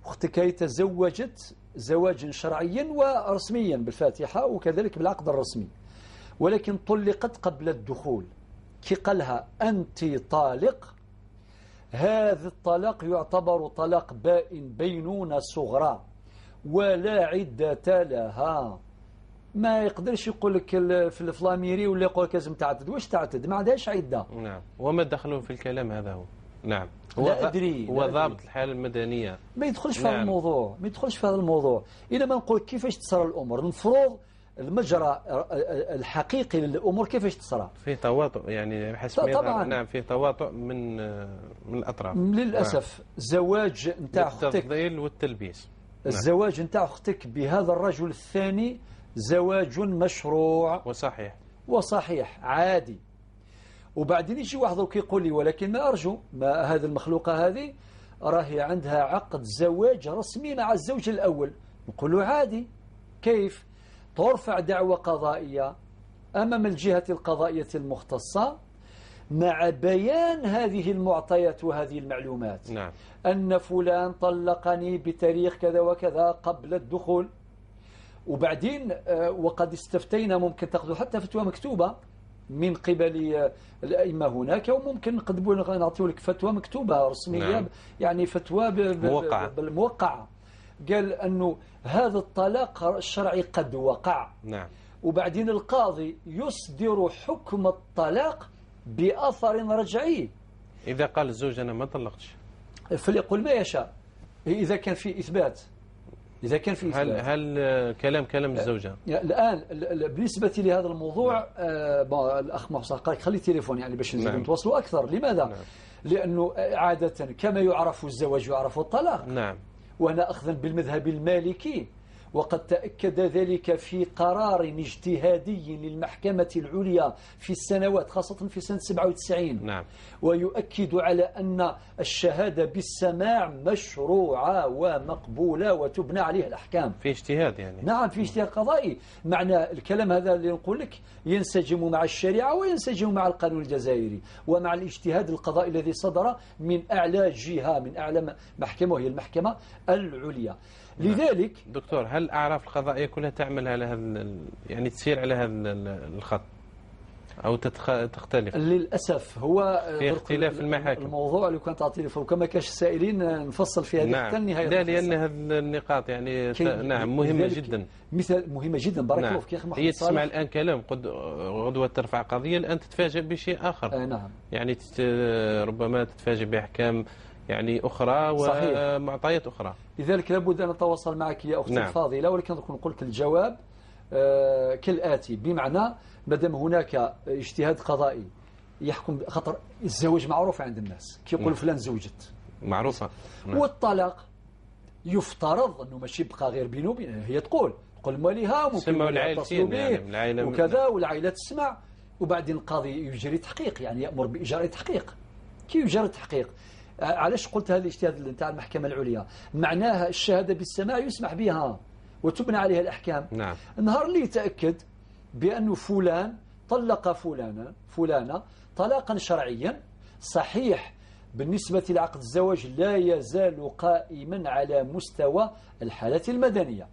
أختك تزوجت زواجا شرعيا ورسميا بالفاتحة وكذلك بالعقد الرسمي، ولكن طلقت قبل الدخول، كي قالها أنت طالق، هذا الطلاق يعتبر طلاق بائن بينونة صغرى ولا عدة لها. ما يقدرش يقول لك في الفلاميري ولا يقول لك لازم تعتد. واش تعتد؟ ما عندهاش عدة. نعم. وما دخله في الكلام هذا هو. نعم. هو لا أدري. هو ضابط الحالة المدنية ما يدخلش في هذا الموضوع، ما يدخلش في هذا الموضوع. إلى ما نقول كيفاش تصرى الأمور، المفروض المجرى الحقيقي للأمور كيفاش تصرى. فيه تواطؤ يعني حسب طبعا. نعم، فيه تواطؤ من الأطراف للأسف. نعم. زواج نتاع أختك، التفضيل والتلبيس. الزواج نتاع أختك بهذا الرجل الثاني زواج مشروع وصحيح، وصحيح عادي. وبعدين يجي واحد يقول لي ولكن ما أرجو، ما هذه المخلوقة هذه راهي عندها عقد زواج رسمي مع الزوج الأول. نقول له عادي. كيف؟ ترفع دعوة قضائية أمام الجهة القضائية المختصة مع بيان هذه المعطيات وهذه المعلومات. نعم. أن فلان طلقني بتاريخ كذا وكذا قبل الدخول. وبعدين وقد استفتينا، ممكن تاخذوا حتى فتوى مكتوبة من قبل الأئمة هناك، وممكن نقدموا نعطيو لك فتوى مكتوبة رسمية. نعم. يعني فتوى بالموقعة. قال أنه هذا الطلاق الشرعي قد وقع. نعم. وبعدين القاضي يصدر حكم الطلاق بأثر رجعي. إذا قال الزوج أنا ما طلقتش، فليقل ما يشاء إذا كان في إثبات. إذا كان في إثبات. هل كلام الزوجة؟ الآن بالنسبة لهذا الموضوع. نعم. الأخ محسن قال خلي التليفون يعني باش نزيد نعم. نتواصلوا أكثر. لماذا؟ نعم. لأنه عادة كما يعرف الزواج يعرف الطلاق. نعم. وهنا أخذا بالمذهب المالكي، وقد تأكد ذلك في قرار اجتهادي للمحكمة العليا في السنوات، خاصة في سنة 97. نعم. ويؤكد على أن الشهادة بالسماع مشروعة ومقبولة وتبنى عليها الأحكام. في اجتهاد يعني. نعم، في اجتهاد قضائي. معنى الكلام هذا اللي نقول لك ينسجم مع الشريعة وينسجم مع القانون الجزائري ومع الاجتهاد القضائي الذي صدر من أعلى جهة، من أعلى محكمة، وهي المحكمة العليا. لذلك دكتور، هل الأعراف القضائية كلها تعمل على هذا، يعني تسير على هذا الخط أو تختلف؟ للأسف هو في اختلاف المحاكم. الموضوع لو كان تعطيني فوق ما كاش السائلين نفصل في هذه. نعم. حتى النهاية. لا، لأن هذه النقاط يعني نعم مهمة جدا. مثل مهمة جدا. بارك الله فيك يا أخي محمد. هي تسمع الآن كلام، قد غدوة ترفع قضية، الآن تتفاجأ بشيء آخر. نعم. يعني ربما تتفاجأ بأحكام يعني أخرى ومعطيات أخرى. لذلك لابد أن أتواصل معك يا أختي الفاضلة، ولكن نقول لك الجواب كالآتي، بمعنى مادام هناك اجتهاد قضائي يحكم، خطر الزواج معروف عند الناس، كي يقولوا فلان زوجت معروفة. والطلاق يفترض أنه ماشي يبقى غير بينه وبين، هي تقول مواليها ممكن يتصلوا به يعني وكذا، والعائلة تسمع، وبعدين القاضي يجري تحقيق، يعني يأمر بإجراء تحقيق. كي يجري تحقيق، علاش قلت هذا الاجتهاد نتاع المحكمة العليا؟ معناها الشهادة بالسماع يسمح بها وتبنى عليها الأحكام. نعم. النهار اللي يتأكد بأن فلان طلق فلانة طلاقا شرعيا صحيح بالنسبة لعقد الزواج لا يزال قائما على مستوى الحالة المدنية،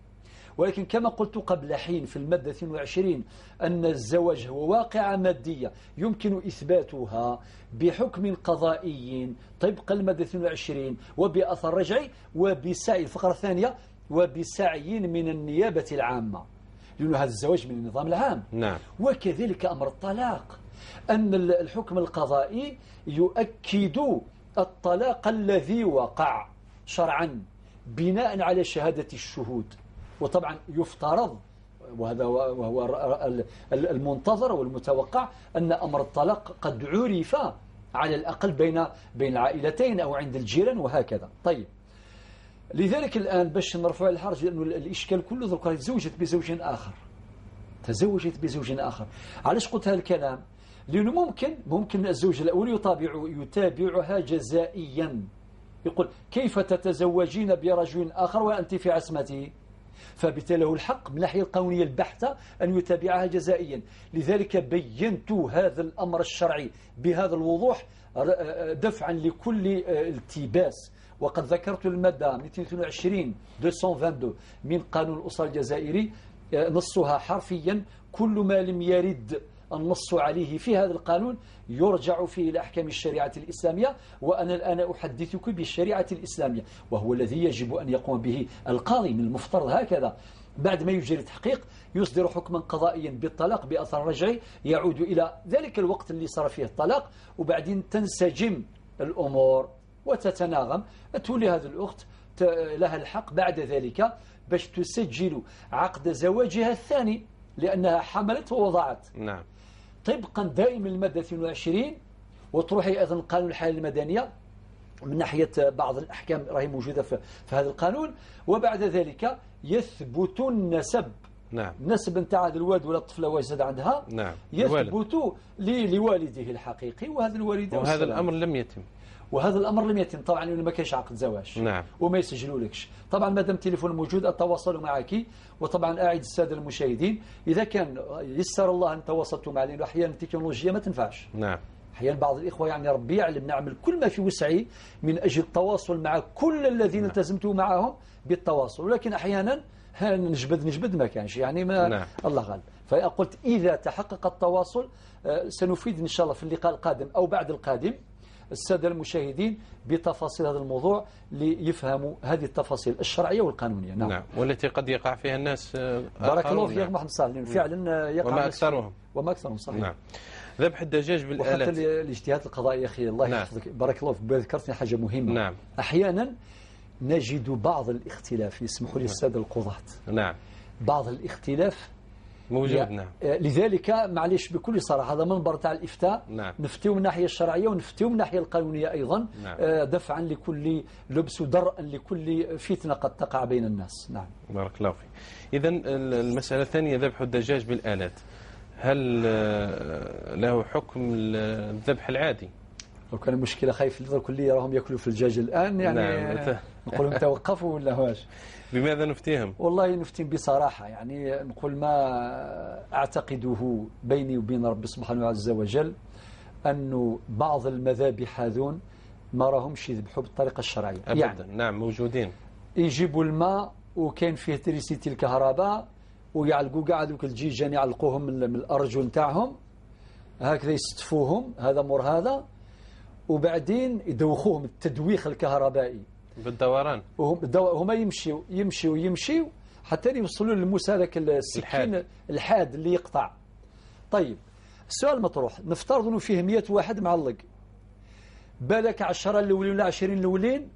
ولكن كما قلت قبل حين في المادة 22 أن الزواج هو واقعة مادية يمكن إثباتها بحكم قضائي طبق المادة 22 وبأثر رجعي وبسعي، الفقرة الثانية، وبسعي من النيابة العامة، لأن هذا الزواج من النظام العام. نعم. وكذلك أمر الطلاق، أن الحكم القضائي يؤكد الطلاق الذي وقع شرعا بناء على شهادة الشهود، وطبعا يفترض، وهذا وهو المنتظر والمتوقع، أن أمر الطلاق قد عرف على الأقل بين العائلتين أو عند الجيران وهكذا. طيب، لذلك الآن باش نرفع الحرج، لأنه الإشكال كله ذكر تزوجت بزوج آخر، تزوجت بزوج آخر. علاش قلت هذا الكلام؟ لأنه ممكن الزوج الأول يتابعها جزائيا، يقول كيف تتزوجين برجل آخر وأنت في عصمته؟ فبالتالي له الحق من الناحية القانونية البحتة أن يتابعها جزائيا. لذلك بينت هذا الأمر الشرعي بهذا الوضوح دفعا لكل التباس. وقد ذكرت المادة 222 222 من قانون الأسرة الجزائري، نصها حرفيا كل ما لم يرد النص عليه في هذا القانون يرجع فيه إلى أحكام الشريعة الإسلامية، وأنا الآن أحدثك بالشريعة الإسلامية، وهو الذي يجب أن يقوم به القاضي من المفترض هكذا. بعد ما يجري تحقيق يصدر حكما قضائيا بالطلاق بأثر رجعي يعود إلى ذلك الوقت اللي صار فيه الطلاق، وبعدين تنسجم الأمور وتتناغم. تولي هذه الأخت لها الحق بعد ذلك باش تسجل عقد زواجها الثاني لأنها حملت ووضعت. نعم. طبقا دائما المادة 22، وتروحي أيضا قانون الحالة المدنية من ناحية بعض الأحكام راهي موجودة في هذا القانون. وبعد ذلك يثبت النسب. نعم. النسب نتاع هذا الوالد ولا الطفلة واش زاد عندها. نعم. يثبت لوالده الحقيقي، وهذا الوالد، وهذا الأمر لم يتم. وهذا الأمر لم يتم طبعا لأنه ما كاينش عقد زواج. نعم. وما يسجلولكش. طبعا ما دام التليفون موجود أتواصل معك، وطبعا أعد السادة المشاهدين إذا كان يسر الله أن تواصلتوا معي، لأنه أحيانا التكنولوجيا ما تنفعش. نعم. أحيانا بعض الإخوة يعني ربي يعلم نعمل كل ما في وسعي من أجل التواصل مع كل الذين نعم. التزمت معهم بالتواصل، ولكن أحيانا نجبد ما كانش يعني ما. نعم. الله غالب. فقلت إذا تحقق التواصل سنفيد إن شاء الله في اللقاء القادم أو بعد القادم السادة المشاهدين بتفاصيل هذا الموضوع ليفهموا هذه التفاصيل الشرعية والقانونية. نعم. نعم. والتي قد يقع فيها الناس. بارك الله فيك محمد صالح. فعلا يقع وما أكثرهم. وما أكثرهم صحيح. نعم. ذبح الدجاج بالآلات. وحتى الاجتهاد القضائي يا أخي الله يحفظك. نعم. بارك الله فيك، ذكرتني حاجة مهمة. نعم. أحيانا نجد بعض الاختلاف، يسمحوا لي السادة القضاة. نعم. بعض الاختلاف موجود. نعم. لذلك معليش بكل صراحة هذا منبر تاع الإفتاء. نعم. نفتيو من الناحية الشرعية ونفتيو من الناحية القانونية أيضا. نعم. دفعا لكل لبس ودرءا لكل فتنة قد تقع بين الناس. نعم. بارك الله فيك. إذا المسألة الثانية ذبح الدجاج بالآلات، هل له حكم الذبح العادي؟ لو كان المشكلة خايف درك اللي راهم ياكلوا في الدجاج الآن يعني. نعم. نقول لهم توقفوا ولا واش؟ بماذا نفتيهم؟ والله نفتيهم بصراحة، يعني نقول ما أعتقده بيني وبين ربي سبحانه عز وجل أنه بعض المذابح هذون ما راهمش يذبحوا بالطريقة الشرعية أبدا. يعني نعم موجودين يجيبوا الماء وكاين فيه électricité الكهرباء ويعلقوا كاع هذوك الجيجان يعلقوهم من الأرجل نتاعهم هكذا، يستفوهم هذا مور هذا، وبعدين يدوخوهم التدويخ الكهربائي بالدوران، وهم يمشيوا يمشيوا يمشيوا حتى يوصلوا للموس هذاك السكين الحاد اللي يقطع. طيب السؤال مطروح، نفترض انه فيه 100 واحد معلق، بالك 10 الاولين ولا 20 الاولين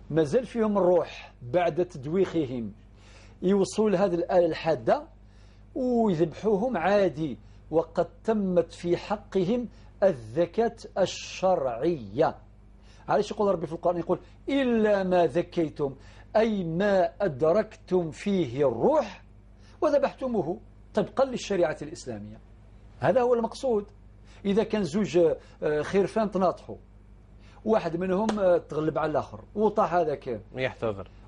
مازال فيهم الروح بعد تدويخهم، يوصلوا لهذه الآلة الحادة ويذبحوهم عادي، وقد تمت في حقهم الذكاة الشرعية. علاش يقول ربي في القرآن؟ يقول إلا ما ذكيتم، أي ما أدركتم فيه الروح وذبحتموه طبقا للشريعة الإسلامية. هذا هو المقصود. إذا كان زوج خرفان تناطحوا، واحد منهم تغلب على الآخر وطاح هذاك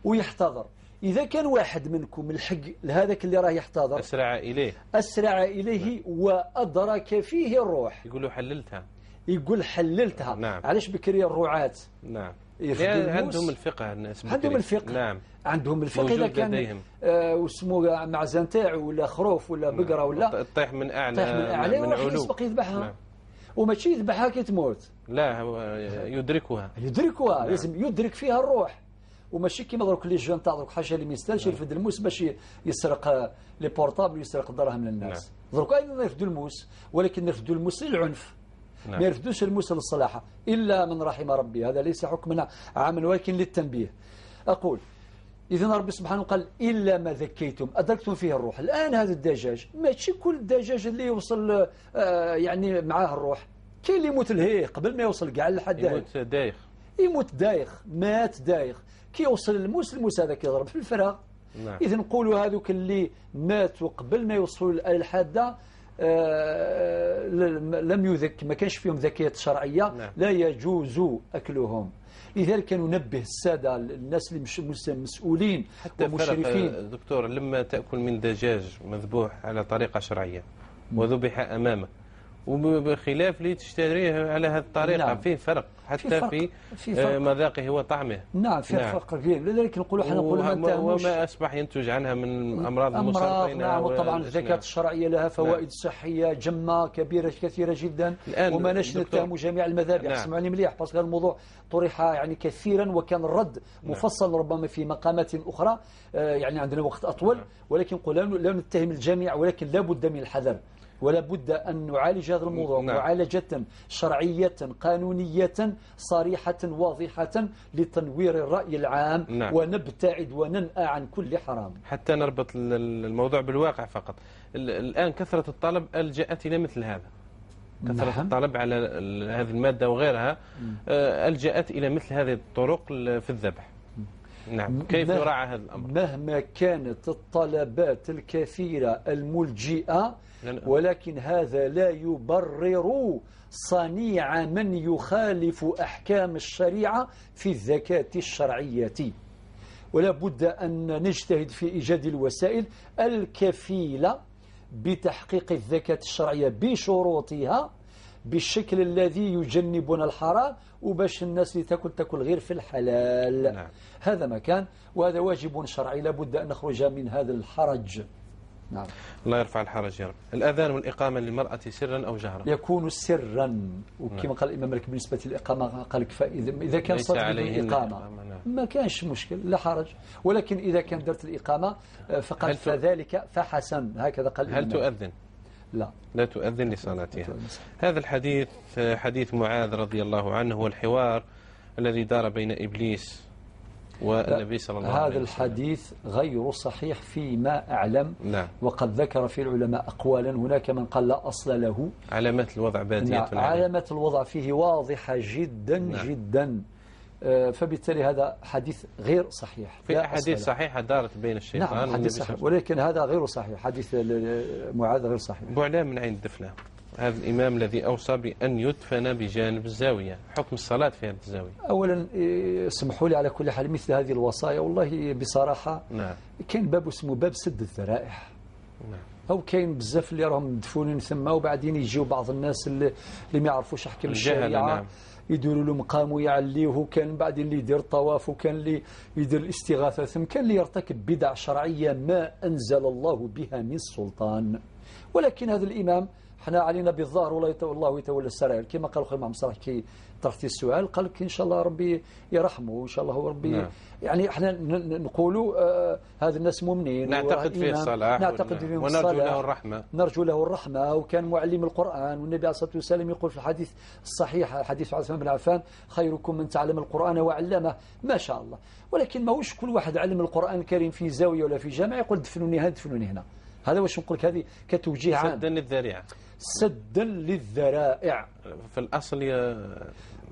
ويحتضر، إذا كان واحد منكم الحق لهذاك اللي راه يحتضر أسرع إليه، أسرع إليه. نعم. وأدرك فيه الروح، يقولوا حللتها، يقول حللتها. نعم. علاش بكري الرعاة؟ نعم. عندهم الفقه الناس، عندهم الفقه. نعم. عندهم الفقه. إذا كان واسمو معزة نتاعو ولا خروف ولا بقرة ولا طيح من أعلى، طيح من أعلى وراح يسبق يذبحها. نعم. وماشي يذبحها كي تموت، لا هو يدركها، يدركها. نعم. لازم يدرك فيها الروح، وماشي كيما دروك les jeunes تاع دروك حاجة اللي ما يستاهلش يرفد الموس باش يسرق les portables ويسرق الدراهم من الناس. دروك ايضا يرفدوا الموس، ولكن يرفدوا الموس للعنف. نعم. ما يرفدوش الموس للصلاحه الا من رحم ربي، هذا ليس حكمنا عاما ولكن للتنبيه. اقول اذا ربي سبحانه قال الا ما ذكيتم ادركتم فيه الروح. الان هذا الدجاج ماشي كل الدجاج اللي يوصل يعني معاه الروح، كاين اللي يموت لهيه قبل ما يوصل كاع لحد يموت دايخ، يموت دايخ، مات دايخ، كي يوصل الموس، الموس هذاك يضرب في الفراغ. نعم. إذا نقولوا هذوك اللي ماتوا قبل ما يوصلوا للآلة الحادة لم يذك، ما كانش فيهم ذكية شرعية. نعم. لا يجوز أكلهم. لذلك ننبه السادة الناس اللي مسؤولين ومشرفين. دكتور، لما تأكل من دجاج مذبوح على طريقة شرعية وذبح أمامك، وبخلاف اللي تشتريه على هذه الطريقة. نعم. فيه فرق حتى في فرق مذاقه وطعمه. نعم في نعم. فرق كبير. لذلك نقولوا احنا نقولوا ما نتهموش، وما أصبح ينتج عنها من أمراض المسرطنة. نعم. وطبعا الزكاة نعم. الشرعية لها فوائد نعم. صحية جمة كبيرة كثيرة جدا، وما ناش نتهموا جميع المذابح. نعم. سمعوني مليح parce que الموضوع طرح يعني كثيرا وكان الرد مفصل. نعم. ربما في مقامات أخرى يعني عندنا وقت أطول. نعم. ولكن نقول لا نتهم الجميع، ولكن لا بد من الحذر ولا بد أن نعالج هذا الموضوع. نعم. معالجة شرعية قانونية صريحة واضحة لتنوير الرأي العام. نعم. ونبتعد وننأى عن كل حرام. حتى نربط الموضوع بالواقع فقط. الآن كثرة الطلب ألجأت إلى مثل هذا، كثرة نعم. الطلب على هذه المادة وغيرها ألجأت إلى مثل هذه الطرق في الذبح. نعم. كيف يراعى هذا الأمر؟ مهما كانت الطلبات الكثيرة الملجئة، ولكن هذا لا يبرر صنيع من يخالف أحكام الشريعة في الزكاة الشرعية. ولا بد أن نجتهد في إيجاد الوسائل الكفيلة بتحقيق الزكاة الشرعية بشروطها بالشكل الذي يجنبنا الحرام، وباش الناس اللي تاكل تاكل غير في الحلال. نعم. هذا ما كان، وهذا واجب شرعي، لابد أن نخرج من هذا الحرج. نعم. الله يرفع الحرج يا رب. الأذان والإقامة للمرأة سرا أو جهرا؟ يكون سرا، وكما نعم. قال الإمام مالك بالنسبة للإقامة قال لك إذا كان صدر الإقامة نعم. ما كانش مشكل لا حرج، ولكن إذا كان درت الإقامة فقد فذلك فحسن، هكذا قال الإمام. هل تؤذن؟ لا، لا تؤذن لصلاتها. هذا الحديث حديث معاذ رضي الله عنه، والحوار الذي دار بين إبليس والنبي صلى الله عليه وسلم. هذا الحديث غير صحيح فيما أعلم. نعم. وقد ذكر فيه العلماء أقوالا، هناك من قال لا أصل له. علامات الوضع بادية. نعم. علامات الوضع فيه واضحة جدا. نعم. جدا. فبالتالي هذا حديث غير صحيح. في أحاديث صحيحة دارت بين الشيطان. نعم، حديث صحيح، ولكن هذا غير صحيح، حديث معاذ غير صحيح. بوعلام من عين الدفلة، هذا الإمام الذي أوصى بأن يدفن بجانب الزاوية، حكم الصلاة في هذه الزاوية؟ أولا اسمحوا لي على كل حال، مثل هذه الوصايا والله بصراحة. نعم. كاين باب اسمه باب سد الذرائع. نعم. أو كاين بزاف اللي راهم مدفونين ثم، وبعدين يجيو بعض الناس اللي ما يعرفوش أحكام الشريعة. نعم. يديروا له مقام ويعليه، وكان بعدين اللي يدير الطواف، وكان اللي يدير الاستغاثة، ثم كان اللي يرتكب بدع شرعية ما أنزل الله بها من سلطان. ولكن هذا الإمام احنا علينا بالظاهر والله يتولى السرائر، كما قال خويا محمد صلاح كي طرحتي السؤال، قال لك ان شاء الله ربي يرحمه وان شاء الله ربي. نعم. يعني احنا نقولوا هذا الناس مؤمنين، نعتقد فيه الصلاح، نعتقد فيه ونرجو له الرحمه، نرجو له الرحمه، وكان معلم القران، والنبي عليه الصلاه والسلام يقول في الحديث الصحيح حديث عثمان بن عفان: خيركم من تعلم القران وعلمه. ما شاء الله. ولكن ماهوش كل واحد علم القران الكريم في زاويه ولا في جامع يقول دفنوني هنا دفنوني هنا. هذا واش نقول لك، هذه كتوجيه عام. سدا للذريعة. سدا للذرائع. في الأصل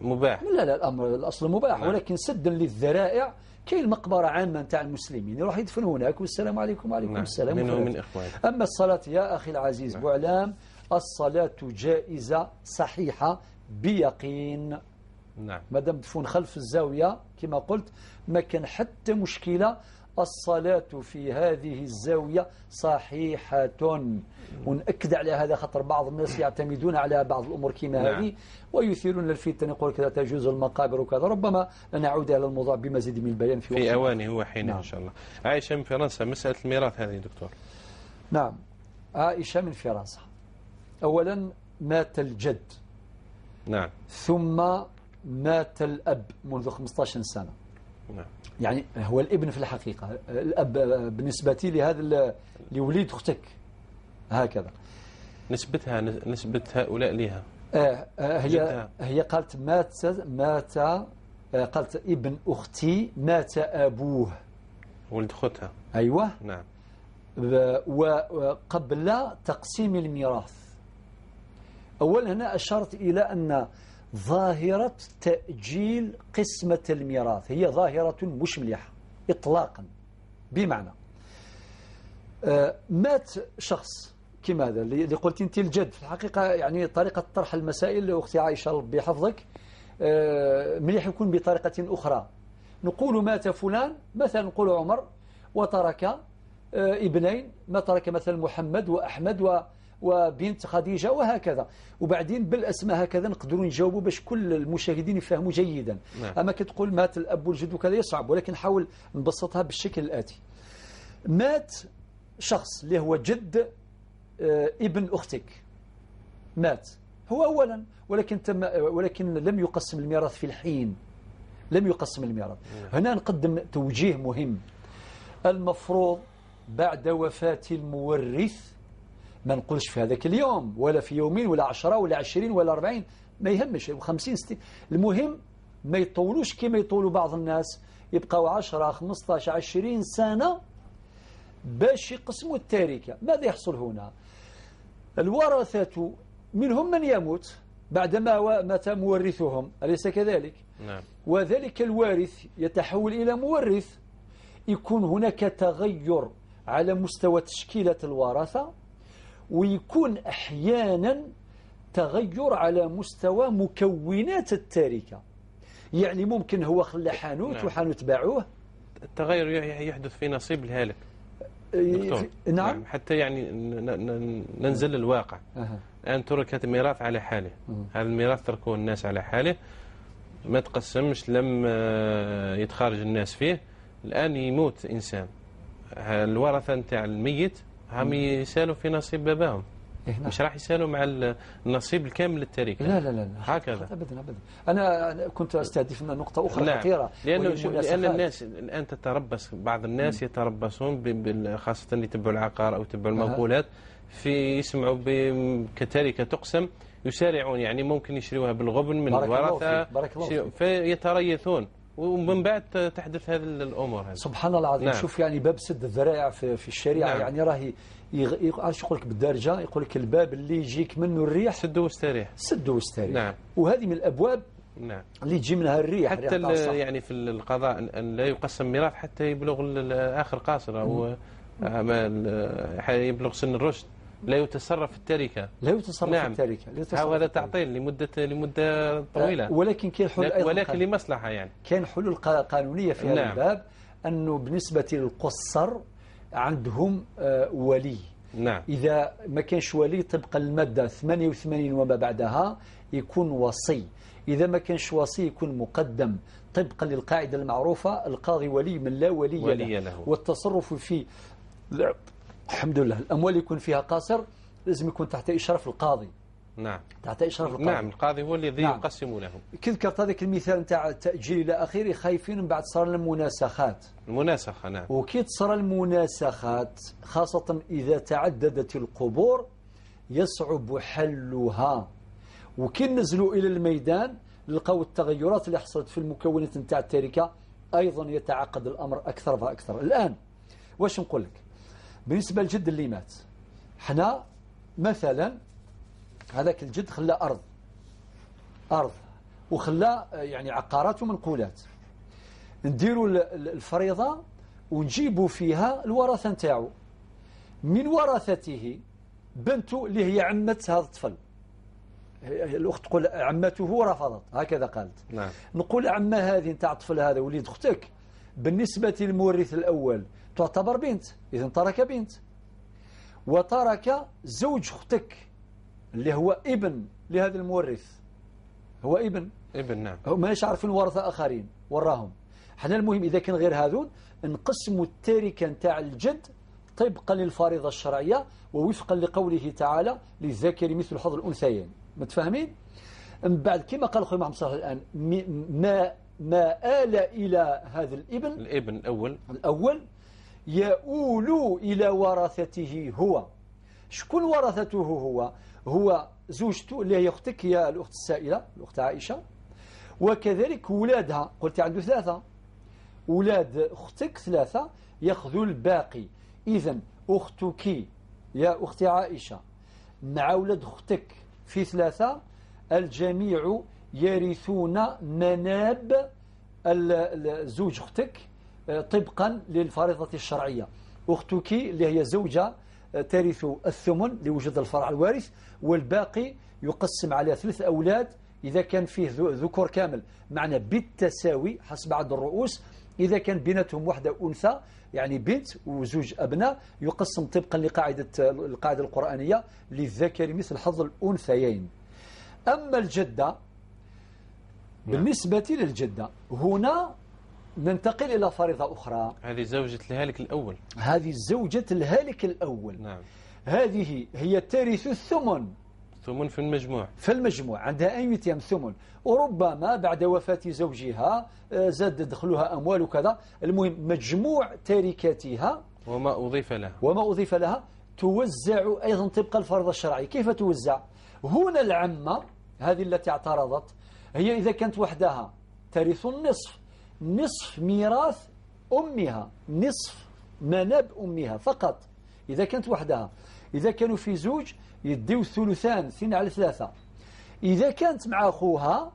مباح. لا لا، الأمر الأصل مباح. نعم. ولكن سدا للذرائع، كاين المقبرة عامة نتاع المسلمين يروح يدفن هناك والسلام عليكم وعليكم. نعم. السلام. منه من إخواني. أما الصلاة يا أخي العزيز. نعم. بوعلام، الصلاة جائزة صحيحة بيقين. نعم. ما دام دفون خلف الزاوية كما قلت ما كان حتى مشكلة، الصلاة في هذه الزاوية صحيحة. ونأكد على هذا خاطر بعض الناس يعتمدون على بعض الأمور كما نعم. هذه ويثيرون الفتن، يقول كذا تجوز المقابر وكذا. ربما نعود إلى الموضوع بمزيد من البيان في أوانه وحينه. نعم. إن شاء الله. عائشة من فرنسا، مسألة الميراث هذه دكتور. نعم، عائشة من فرنسا. أولا مات الجد. نعم. ثم مات الأب منذ 15 سنة. نعم. يعني هو الابن في الحقيقة، الأب بالنسبة لهذا لوليد أختك هكذا. نسبتها، نسبة هؤلاء لها. هي قالت مات قالت ابن أختي مات أبوه. ولد أختها. أيوة. نعم. وقبل تقسيم الميراث. أولا هنا أشرت إلى أن ظاهرة تأجيل قسمة الميراث هي ظاهرة مش مليحة إطلاقا. بمعنى مات شخص كما هذا اللي قلت أنت الجد، في الحقيقة يعني طريقة طرح المسائل أختي عائشة ربي يحفظك مليح يكون بطريقة أخرى. نقول مات فلان مثلا، نقول عمر وترك ابنين، ما ترك مثلا محمد وأحمد وبنت خديجة وهكذا، وبعدين بالأسماء هكذا نقدروا نجاوبوا باش كل المشاهدين يفهموا جيدا. نعم. أما كتقول مات الأب والجد وكذا يصعب، ولكن حاول نبسطها بالشكل الآتي. مات شخص اللي هو جد ابن أختك، مات هو أولا، ولكن لم يقسم الميراث في الحين، لم يقسم الميراث. هنا نقدم توجيه مهم. المفروض بعد وفاة المورث ما نقولش في هذاك اليوم ولا في يومين ولا 10 ولا 20 ولا 40، ما يهمش، 50 60، المهم ما يطولوش كما يطولوا بعض الناس، يبقاو 10 15 20 سنة باش يقسموا التركة. ماذا يحصل هنا؟ الورثة منهم من يموت بعدما مات مورثهم، أليس كذلك؟ نعم. وذلك الوارث يتحول إلى مورث، يكون هناك تغير على مستوى تشكيلة الورثة، ويكون أحيانا تغير على مستوى مكونات التركة. يعني ممكن هو خلى حانوت. نعم. وحانوت باعوه. التغير يحدث في نصيب الهالك دكتور. نعم. حتى يعني ننزل الواقع. الآن تركت الميراث على حاله. هذا الميراث تركوه الناس على حاله، ما تقسمش، لم يتخارج الناس فيه. الآن يموت إنسان، الورثة نتاع الميت هم يسالوا في نصيب باباهم. إيه نعم. مش راح يسالوا مع النصيب الكامل للتركة. لا لا لا، هكذا ابدا ابدا. انا كنت استهدف نقطة اخرى. نعم. خطيرة، لان الناس الان تتربص، بعض الناس يتربصون خاصة اللي يتبعوا العقار او يتبعوا المنقولات، في يسمعوا كتركة تقسم يسارعون، يعني ممكن يشريوها بالغبن من الورثة، فيتريثون. ومن بعد تحدث هذه الامور هذه. سبحان الله العظيم. نعم. شوف يعني باب سد الذرائع في الشريعة. نعم. يعني راهي عرفت يقول لك بالدارجة، يقول لك الباب اللي يجيك منه الريح سدوا واستريح، سدوا واستريح. نعم. وهذه من الابواب. نعم. اللي تجي منها الريح حتى يعني في القضاء ان لا يقسم ميراث حتى يبلغ اخر قاصر او يبلغ سن الرشد، لا يتصرف في التركة، لا يتصرف. نعم. في التركة هذا تعطيل لمدة طويلة، ولكن كاين حلول أيضا، ولكن لمصلحة يعني كاين حلول قانونية في هذا. نعم. الباب أنه بالنسبة للقصر عندهم ولي. نعم. إذا ما كانش ولي طبقا للمادة 88 وما بعدها يكون وصي، إذا ما كانش وصي يكون مقدم طبقا للقاعدة المعروفة القاضي ولي من لا ولي له. والتصرف في الحمد لله الأموال يكون فيها قاصر لازم يكون تحت إشراف القاضي. نعم. تحت إشراف القاضي. نعم، القاضي هو الذي نعم. يقسم له. كي ذكرت هذاك المثال نتاع التأجيل إلى آخره، خايفين من بعد صار المناسخات. المناسخة. نعم. وكي تصير المناسخات خاصة إذا تعددت القبور يصعب حلها، وكي نزلوا إلى الميدان لقاو التغيرات اللي حصلت في المكونات نتاع التركة أيضا يتعقد الأمر أكثر فأكثر. الآن واش نقول لك بالنسبة للجد اللي مات، حنا مثلا هذاك الجد خلى أرض وخلى يعني عقارات ومنقولات، نديروا الفريضة ونجيبوا فيها الورثة نتاعو، من ورثته بنته اللي هي عمة هذا الطفل، الأخت تقول عمته رفضت هكذا قالت. نعم. نقول عمة هذه نتاع الطفل هذا وليد أختك بالنسبة للمورث الأول تعتبر بنت، إذن ترك بنت، وترك زوج أختك اللي هو ابن لهذا المورث، هو ابن. نعم. ماناش عارفين ورثة آخرين وراهم حنا. المهم إذا كان غير هذون نقسموا التركة نتاع الجد طبقا للفريضة الشرعية ووفقا لقوله تعالى للذكر مثل حظ الأنثيين. متفاهمين؟ من بعد كما قال خويا محمد صالح الآن ما آل إلى هذا الابن الأول يؤول إلى ورثته هو. شكون ورثته هو؟ هو زوجته اللي هي أختك، هي الأخت السائلة الأخت عائشة، وكذلك ولادها، قلت عنده 3 ولاد أختك 3 يأخذوا الباقي. إذن أختك يا أختي عائشة مع ولاد أختك في 3 الجميع يرثون مناب زوج أختك طبقا للفريضة الشرعية. أختك اللي هي زوجة ترث الثمن لوجود الفرع الوارث، والباقي يقسم على 3 أولاد إذا كان فيه ذكور كامل، معنى بالتساوي حسب عدد الرؤوس. إذا كان بيناتهم واحدة أنثى يعني بنت وزوج أبناء يقسم طبقا لقاعدة القاعدة القرآنية للذكر مثل حظ الأنثيين. أما الجدة، بالنسبة للجدة هنا ننتقل إلى فريضة أخرى. هذه زوجة الهالك الأول. هذه زوجة الهالك الأول. نعم. هذه هي ترث الثمن. الثمن في المجموع. في المجموع عندها 1/8 ثمن، وربما بعد وفاة زوجها زاد دخلها أموال وكذا. المهم مجموع تركتها وما أضيف لها، وما أضيف لها توزع أيضا طبق الفرض الشرعي. كيف توزع؟ هنا العمة هذه التي اعترضت هي إذا كانت وحدها ترث النصف، نصف ميراث أمها، نصف مناب أمها فقط إذا كانت وحدها. إذا كانوا في زوج يديو الثلثان، 2/3. إذا كانت مع أخوها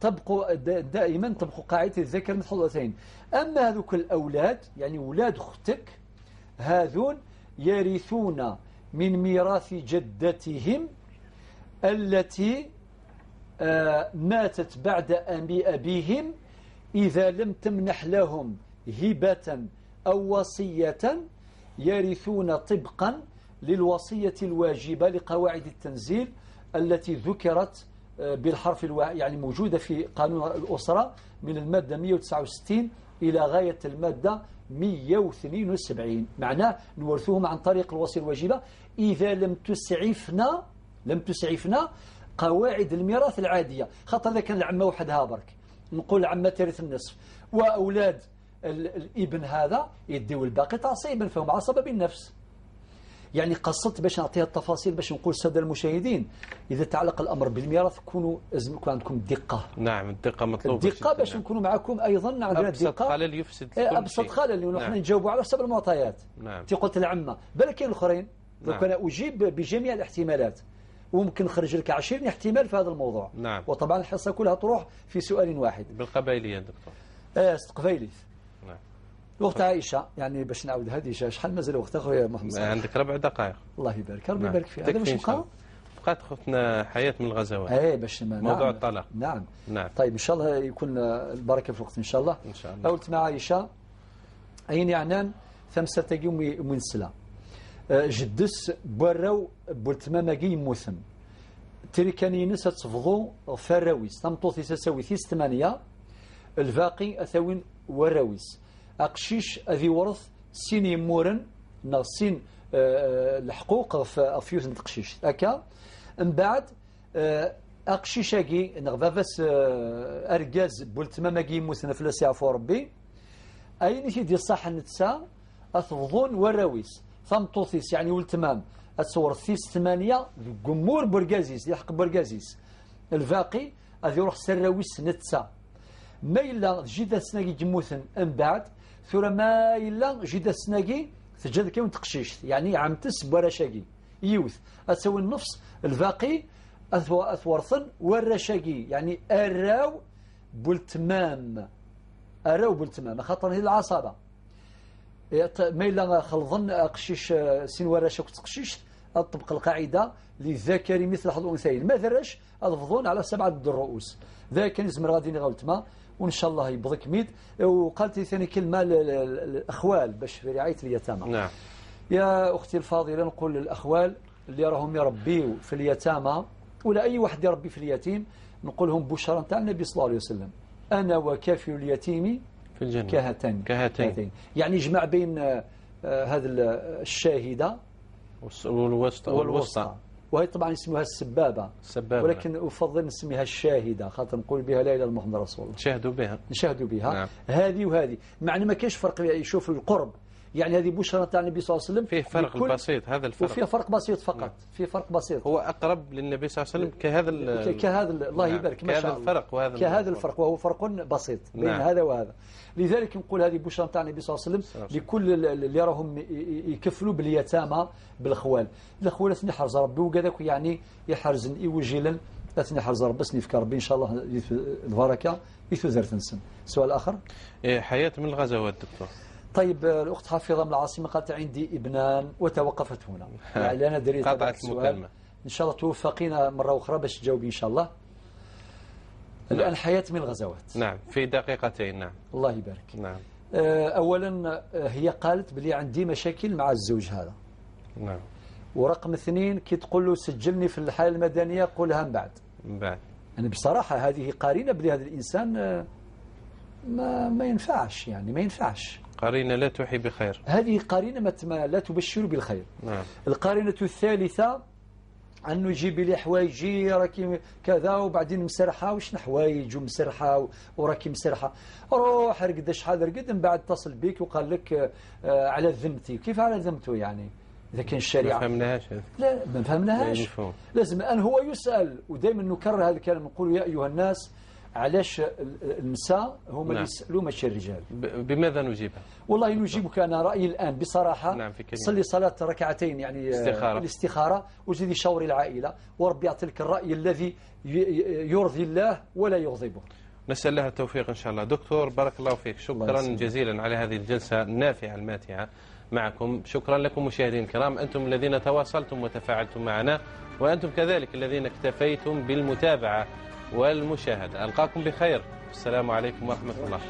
تبقوا دائما تبقوا قاعدة الذكر مثل الأنثيين. أما هذوك الأولاد يعني أولاد أختك هذون يرثون من ميراث جدتهم التي ماتت بعد أبيهم إذا لم تمنح لهم هبة أو وصية، يرثون طبقا للوصية الواجبة لقواعد التنزيل التي ذكرت بالحرف يعني موجودة في قانون الأسرة من المادة 169 إلى غاية المادة 172. معناه نورثوهم عن طريق الوصية الواجبة إذا لم تسعفنا قواعد الميراث العادية. خاطر إذا كان العمة وحدها برك نقول العمة ترث النصف، وأولاد الابن هذا يديو الباقي تعصيبا، فهم عصبة بالنفس. يعني قصدت باش نعطيها التفاصيل باش نقول السادة المشاهدين اذا تعلق الامر بالميراث كونوا لازم يكون عندكم دقه. نعم الدقة مطلوبه. الدقة باش نعم. نكونوا معكم ايضا عندنا الدقة. ابسط خلل يفسد كل ابسط خلل، لانه نعم. احنا نجاوبوا على حسب المعطيات. نعم. انت قلت العمه، بالك كاين الاخرين. نعم. انا اجيب بجميع الاحتمالات وممكن نخرج لك 20 احتمال في هذا الموضوع. نعم. وطبعا الحصة كلها تروح في سؤال واحد. بالقبائليه دكتور. استقبايلي. نعم. وقت عائشة يعني باش نعاود هذه شحال مازال وقت اخويا محمد؟ عندك 4 دقائق. الله يبارك، ربي نعم. يبارك فيك. هذا باش بقى؟ بقات اختنا حياة من الغزوات. ايه باش موضوع الطلاق. نعم. نعم. طيب ان شاء الله يكون البركة في الوقت ان شاء الله. ان شاء الله. قلت مع عائشة اين يعنان ثمسة يوم من سلا جدس براو بولتماماكي يموثن تريكانينس تفضو فراويس تمطوثي تساوي ثيس 8 الباقي اثاوين وراويس اقشيش اذي ورث سين يمورن سين الحقوق في فيوث تقشيش هكا من بعد اقشيشاكي نغفافاس اركاز بولتماماكي يموثن فلاس يعفو ربي اين تيدي صح نتسا اثفضون وراويس ثمطوثيس يعني والتمام اتصور ثيس 8 جمهور بركازيس يحق بركازيس الباقي غادي يروح سراويس نتسا ما الا جيدا سناكي جموثن من بعد ثورة ما الا جيدا سناكي تجد كيون تقشيش يعني عمتس بوراشاكي يوث اتسوي النفس الباقي اثورثن وراشاكي يعني اراو بالتمام اراو بالتمام خاطر هي العصابة ما الا خلظن قشيش سين وراشا تقشيش اطبق القاعدة للذكر مثل حظ الانثيين ما ذرش الفضون على 7 الرؤوس ذاك يزمر غادي نغاو تما وان شاء الله يبضك ميد. وقالت لي ثاني كلمة للاخوال باش في رعاية اليتامى. نعم. يا اختي الفاضلة نقول للاخوال اللي راهم يربيو في اليتامى ولا اي واحد يربي في اليتيم نقول لهم بشرى نتاع النبي صلى الله عليه وسلم انا وكافل اليتيم في الجنة كهاتين. كهاتين يعني جمع بين هذا الشاهدة والوسطى وهي طبعا يسموها السبابة. السبابة ولكن أفضل نسميها الشاهدة خاطر نقول بها لا إله إلا محمد رسول الله. نشاهدوا بها. نشاهدوا بها. نعم. هذه وهذه مع ما كاينش فرق يشوف القرب يعني هذه بشرى تاع النبي صلى الله عليه وسلم فيه فرق بسيط هذا الفرق وفيه فرق بسيط فقط. نعم. فيه فرق بسيط هو أقرب للنبي صلى الله عليه وسلم كهذا كهذا الله نعم. يبارك ما شاء كهذا الله الفرق وهذا كهذا الفرق وهو فرق بسيط بين نعم. هذا وهذا. لذلك نقول هذه بشرى تاع النبي صلى الله عليه وسلم لكل اللي راهم يكفلوا باليتامى بالاخوال الاخوال يحرز ربي وكذاك يعني يحرز يوجلا يحرز ربي سنفك ربي ان شاء الله البركة يثوزر تنسن. السؤال الاخر حياة من الغزوات دكتور. طيب الأخت حفيظة من العاصمة قالت عندي ابنان وتوقفت هنا يعني أنا دريت قطعت المكالمة. إن شاء الله توفقينا مرة أخرى باش تجاوبي إن شاء الله. الآن حياة من الغزوات. نعم في دقيقتين. نعم الله يبارك. نعم. أولا هي قالت بلي عندي مشاكل مع الزوج هذا. نعم. ورقم 2 كي تقول له سجلني في الحالة المدنية قولها من بعد. من بعد. يعني بصراحة هذه قارنة بلي هذا الإنسان ما ينفعش يعني ما ينفعش. قرينة لا توحي بخير. هذه قرينة ما لا تبشر بالخير. نعم. القرينة الثالثة أنه يجيب لي حوايجي راكي كذا وبعدين مسرحة وش حوايج ومسرحة وراكي مسرحة روح رقد شحال رقد من بعد اتصل بك وقال لك على ذمتي. كيف على ذمته يعني؟ إذا كان الشريعة ما فهمناهاش. لا ما فهمناهاش. لازم أن هو يسأل ودائما نكرر هذا الكلام نقول يا أيها الناس علاش النساء هما اللي نعم. يسألوا ماشي الرجال. بماذا نجيبها؟ والله نجيبك أنا رأيي الآن بصراحة. نعم في كلمة. صلي صلاة ركعتين يعني استخارة. الاستخارة وزيدي شاوري العائلة وربي يعطي لك الرأي الذي يرضي الله ولا يغضبه. نسأل الله التوفيق إن شاء الله. دكتور بارك الله فيك، شكرا الله جزيلا على هذه الجلسة النافعة الماتعة معكم. شكرا لكم مشاهدين الكرام، أنتم الذين تواصلتم وتفاعلتم معنا، وأنتم كذلك الذين اكتفيتم بالمتابعة والمشاهدة. ألقاكم بخير، السلام عليكم ورحمة الله.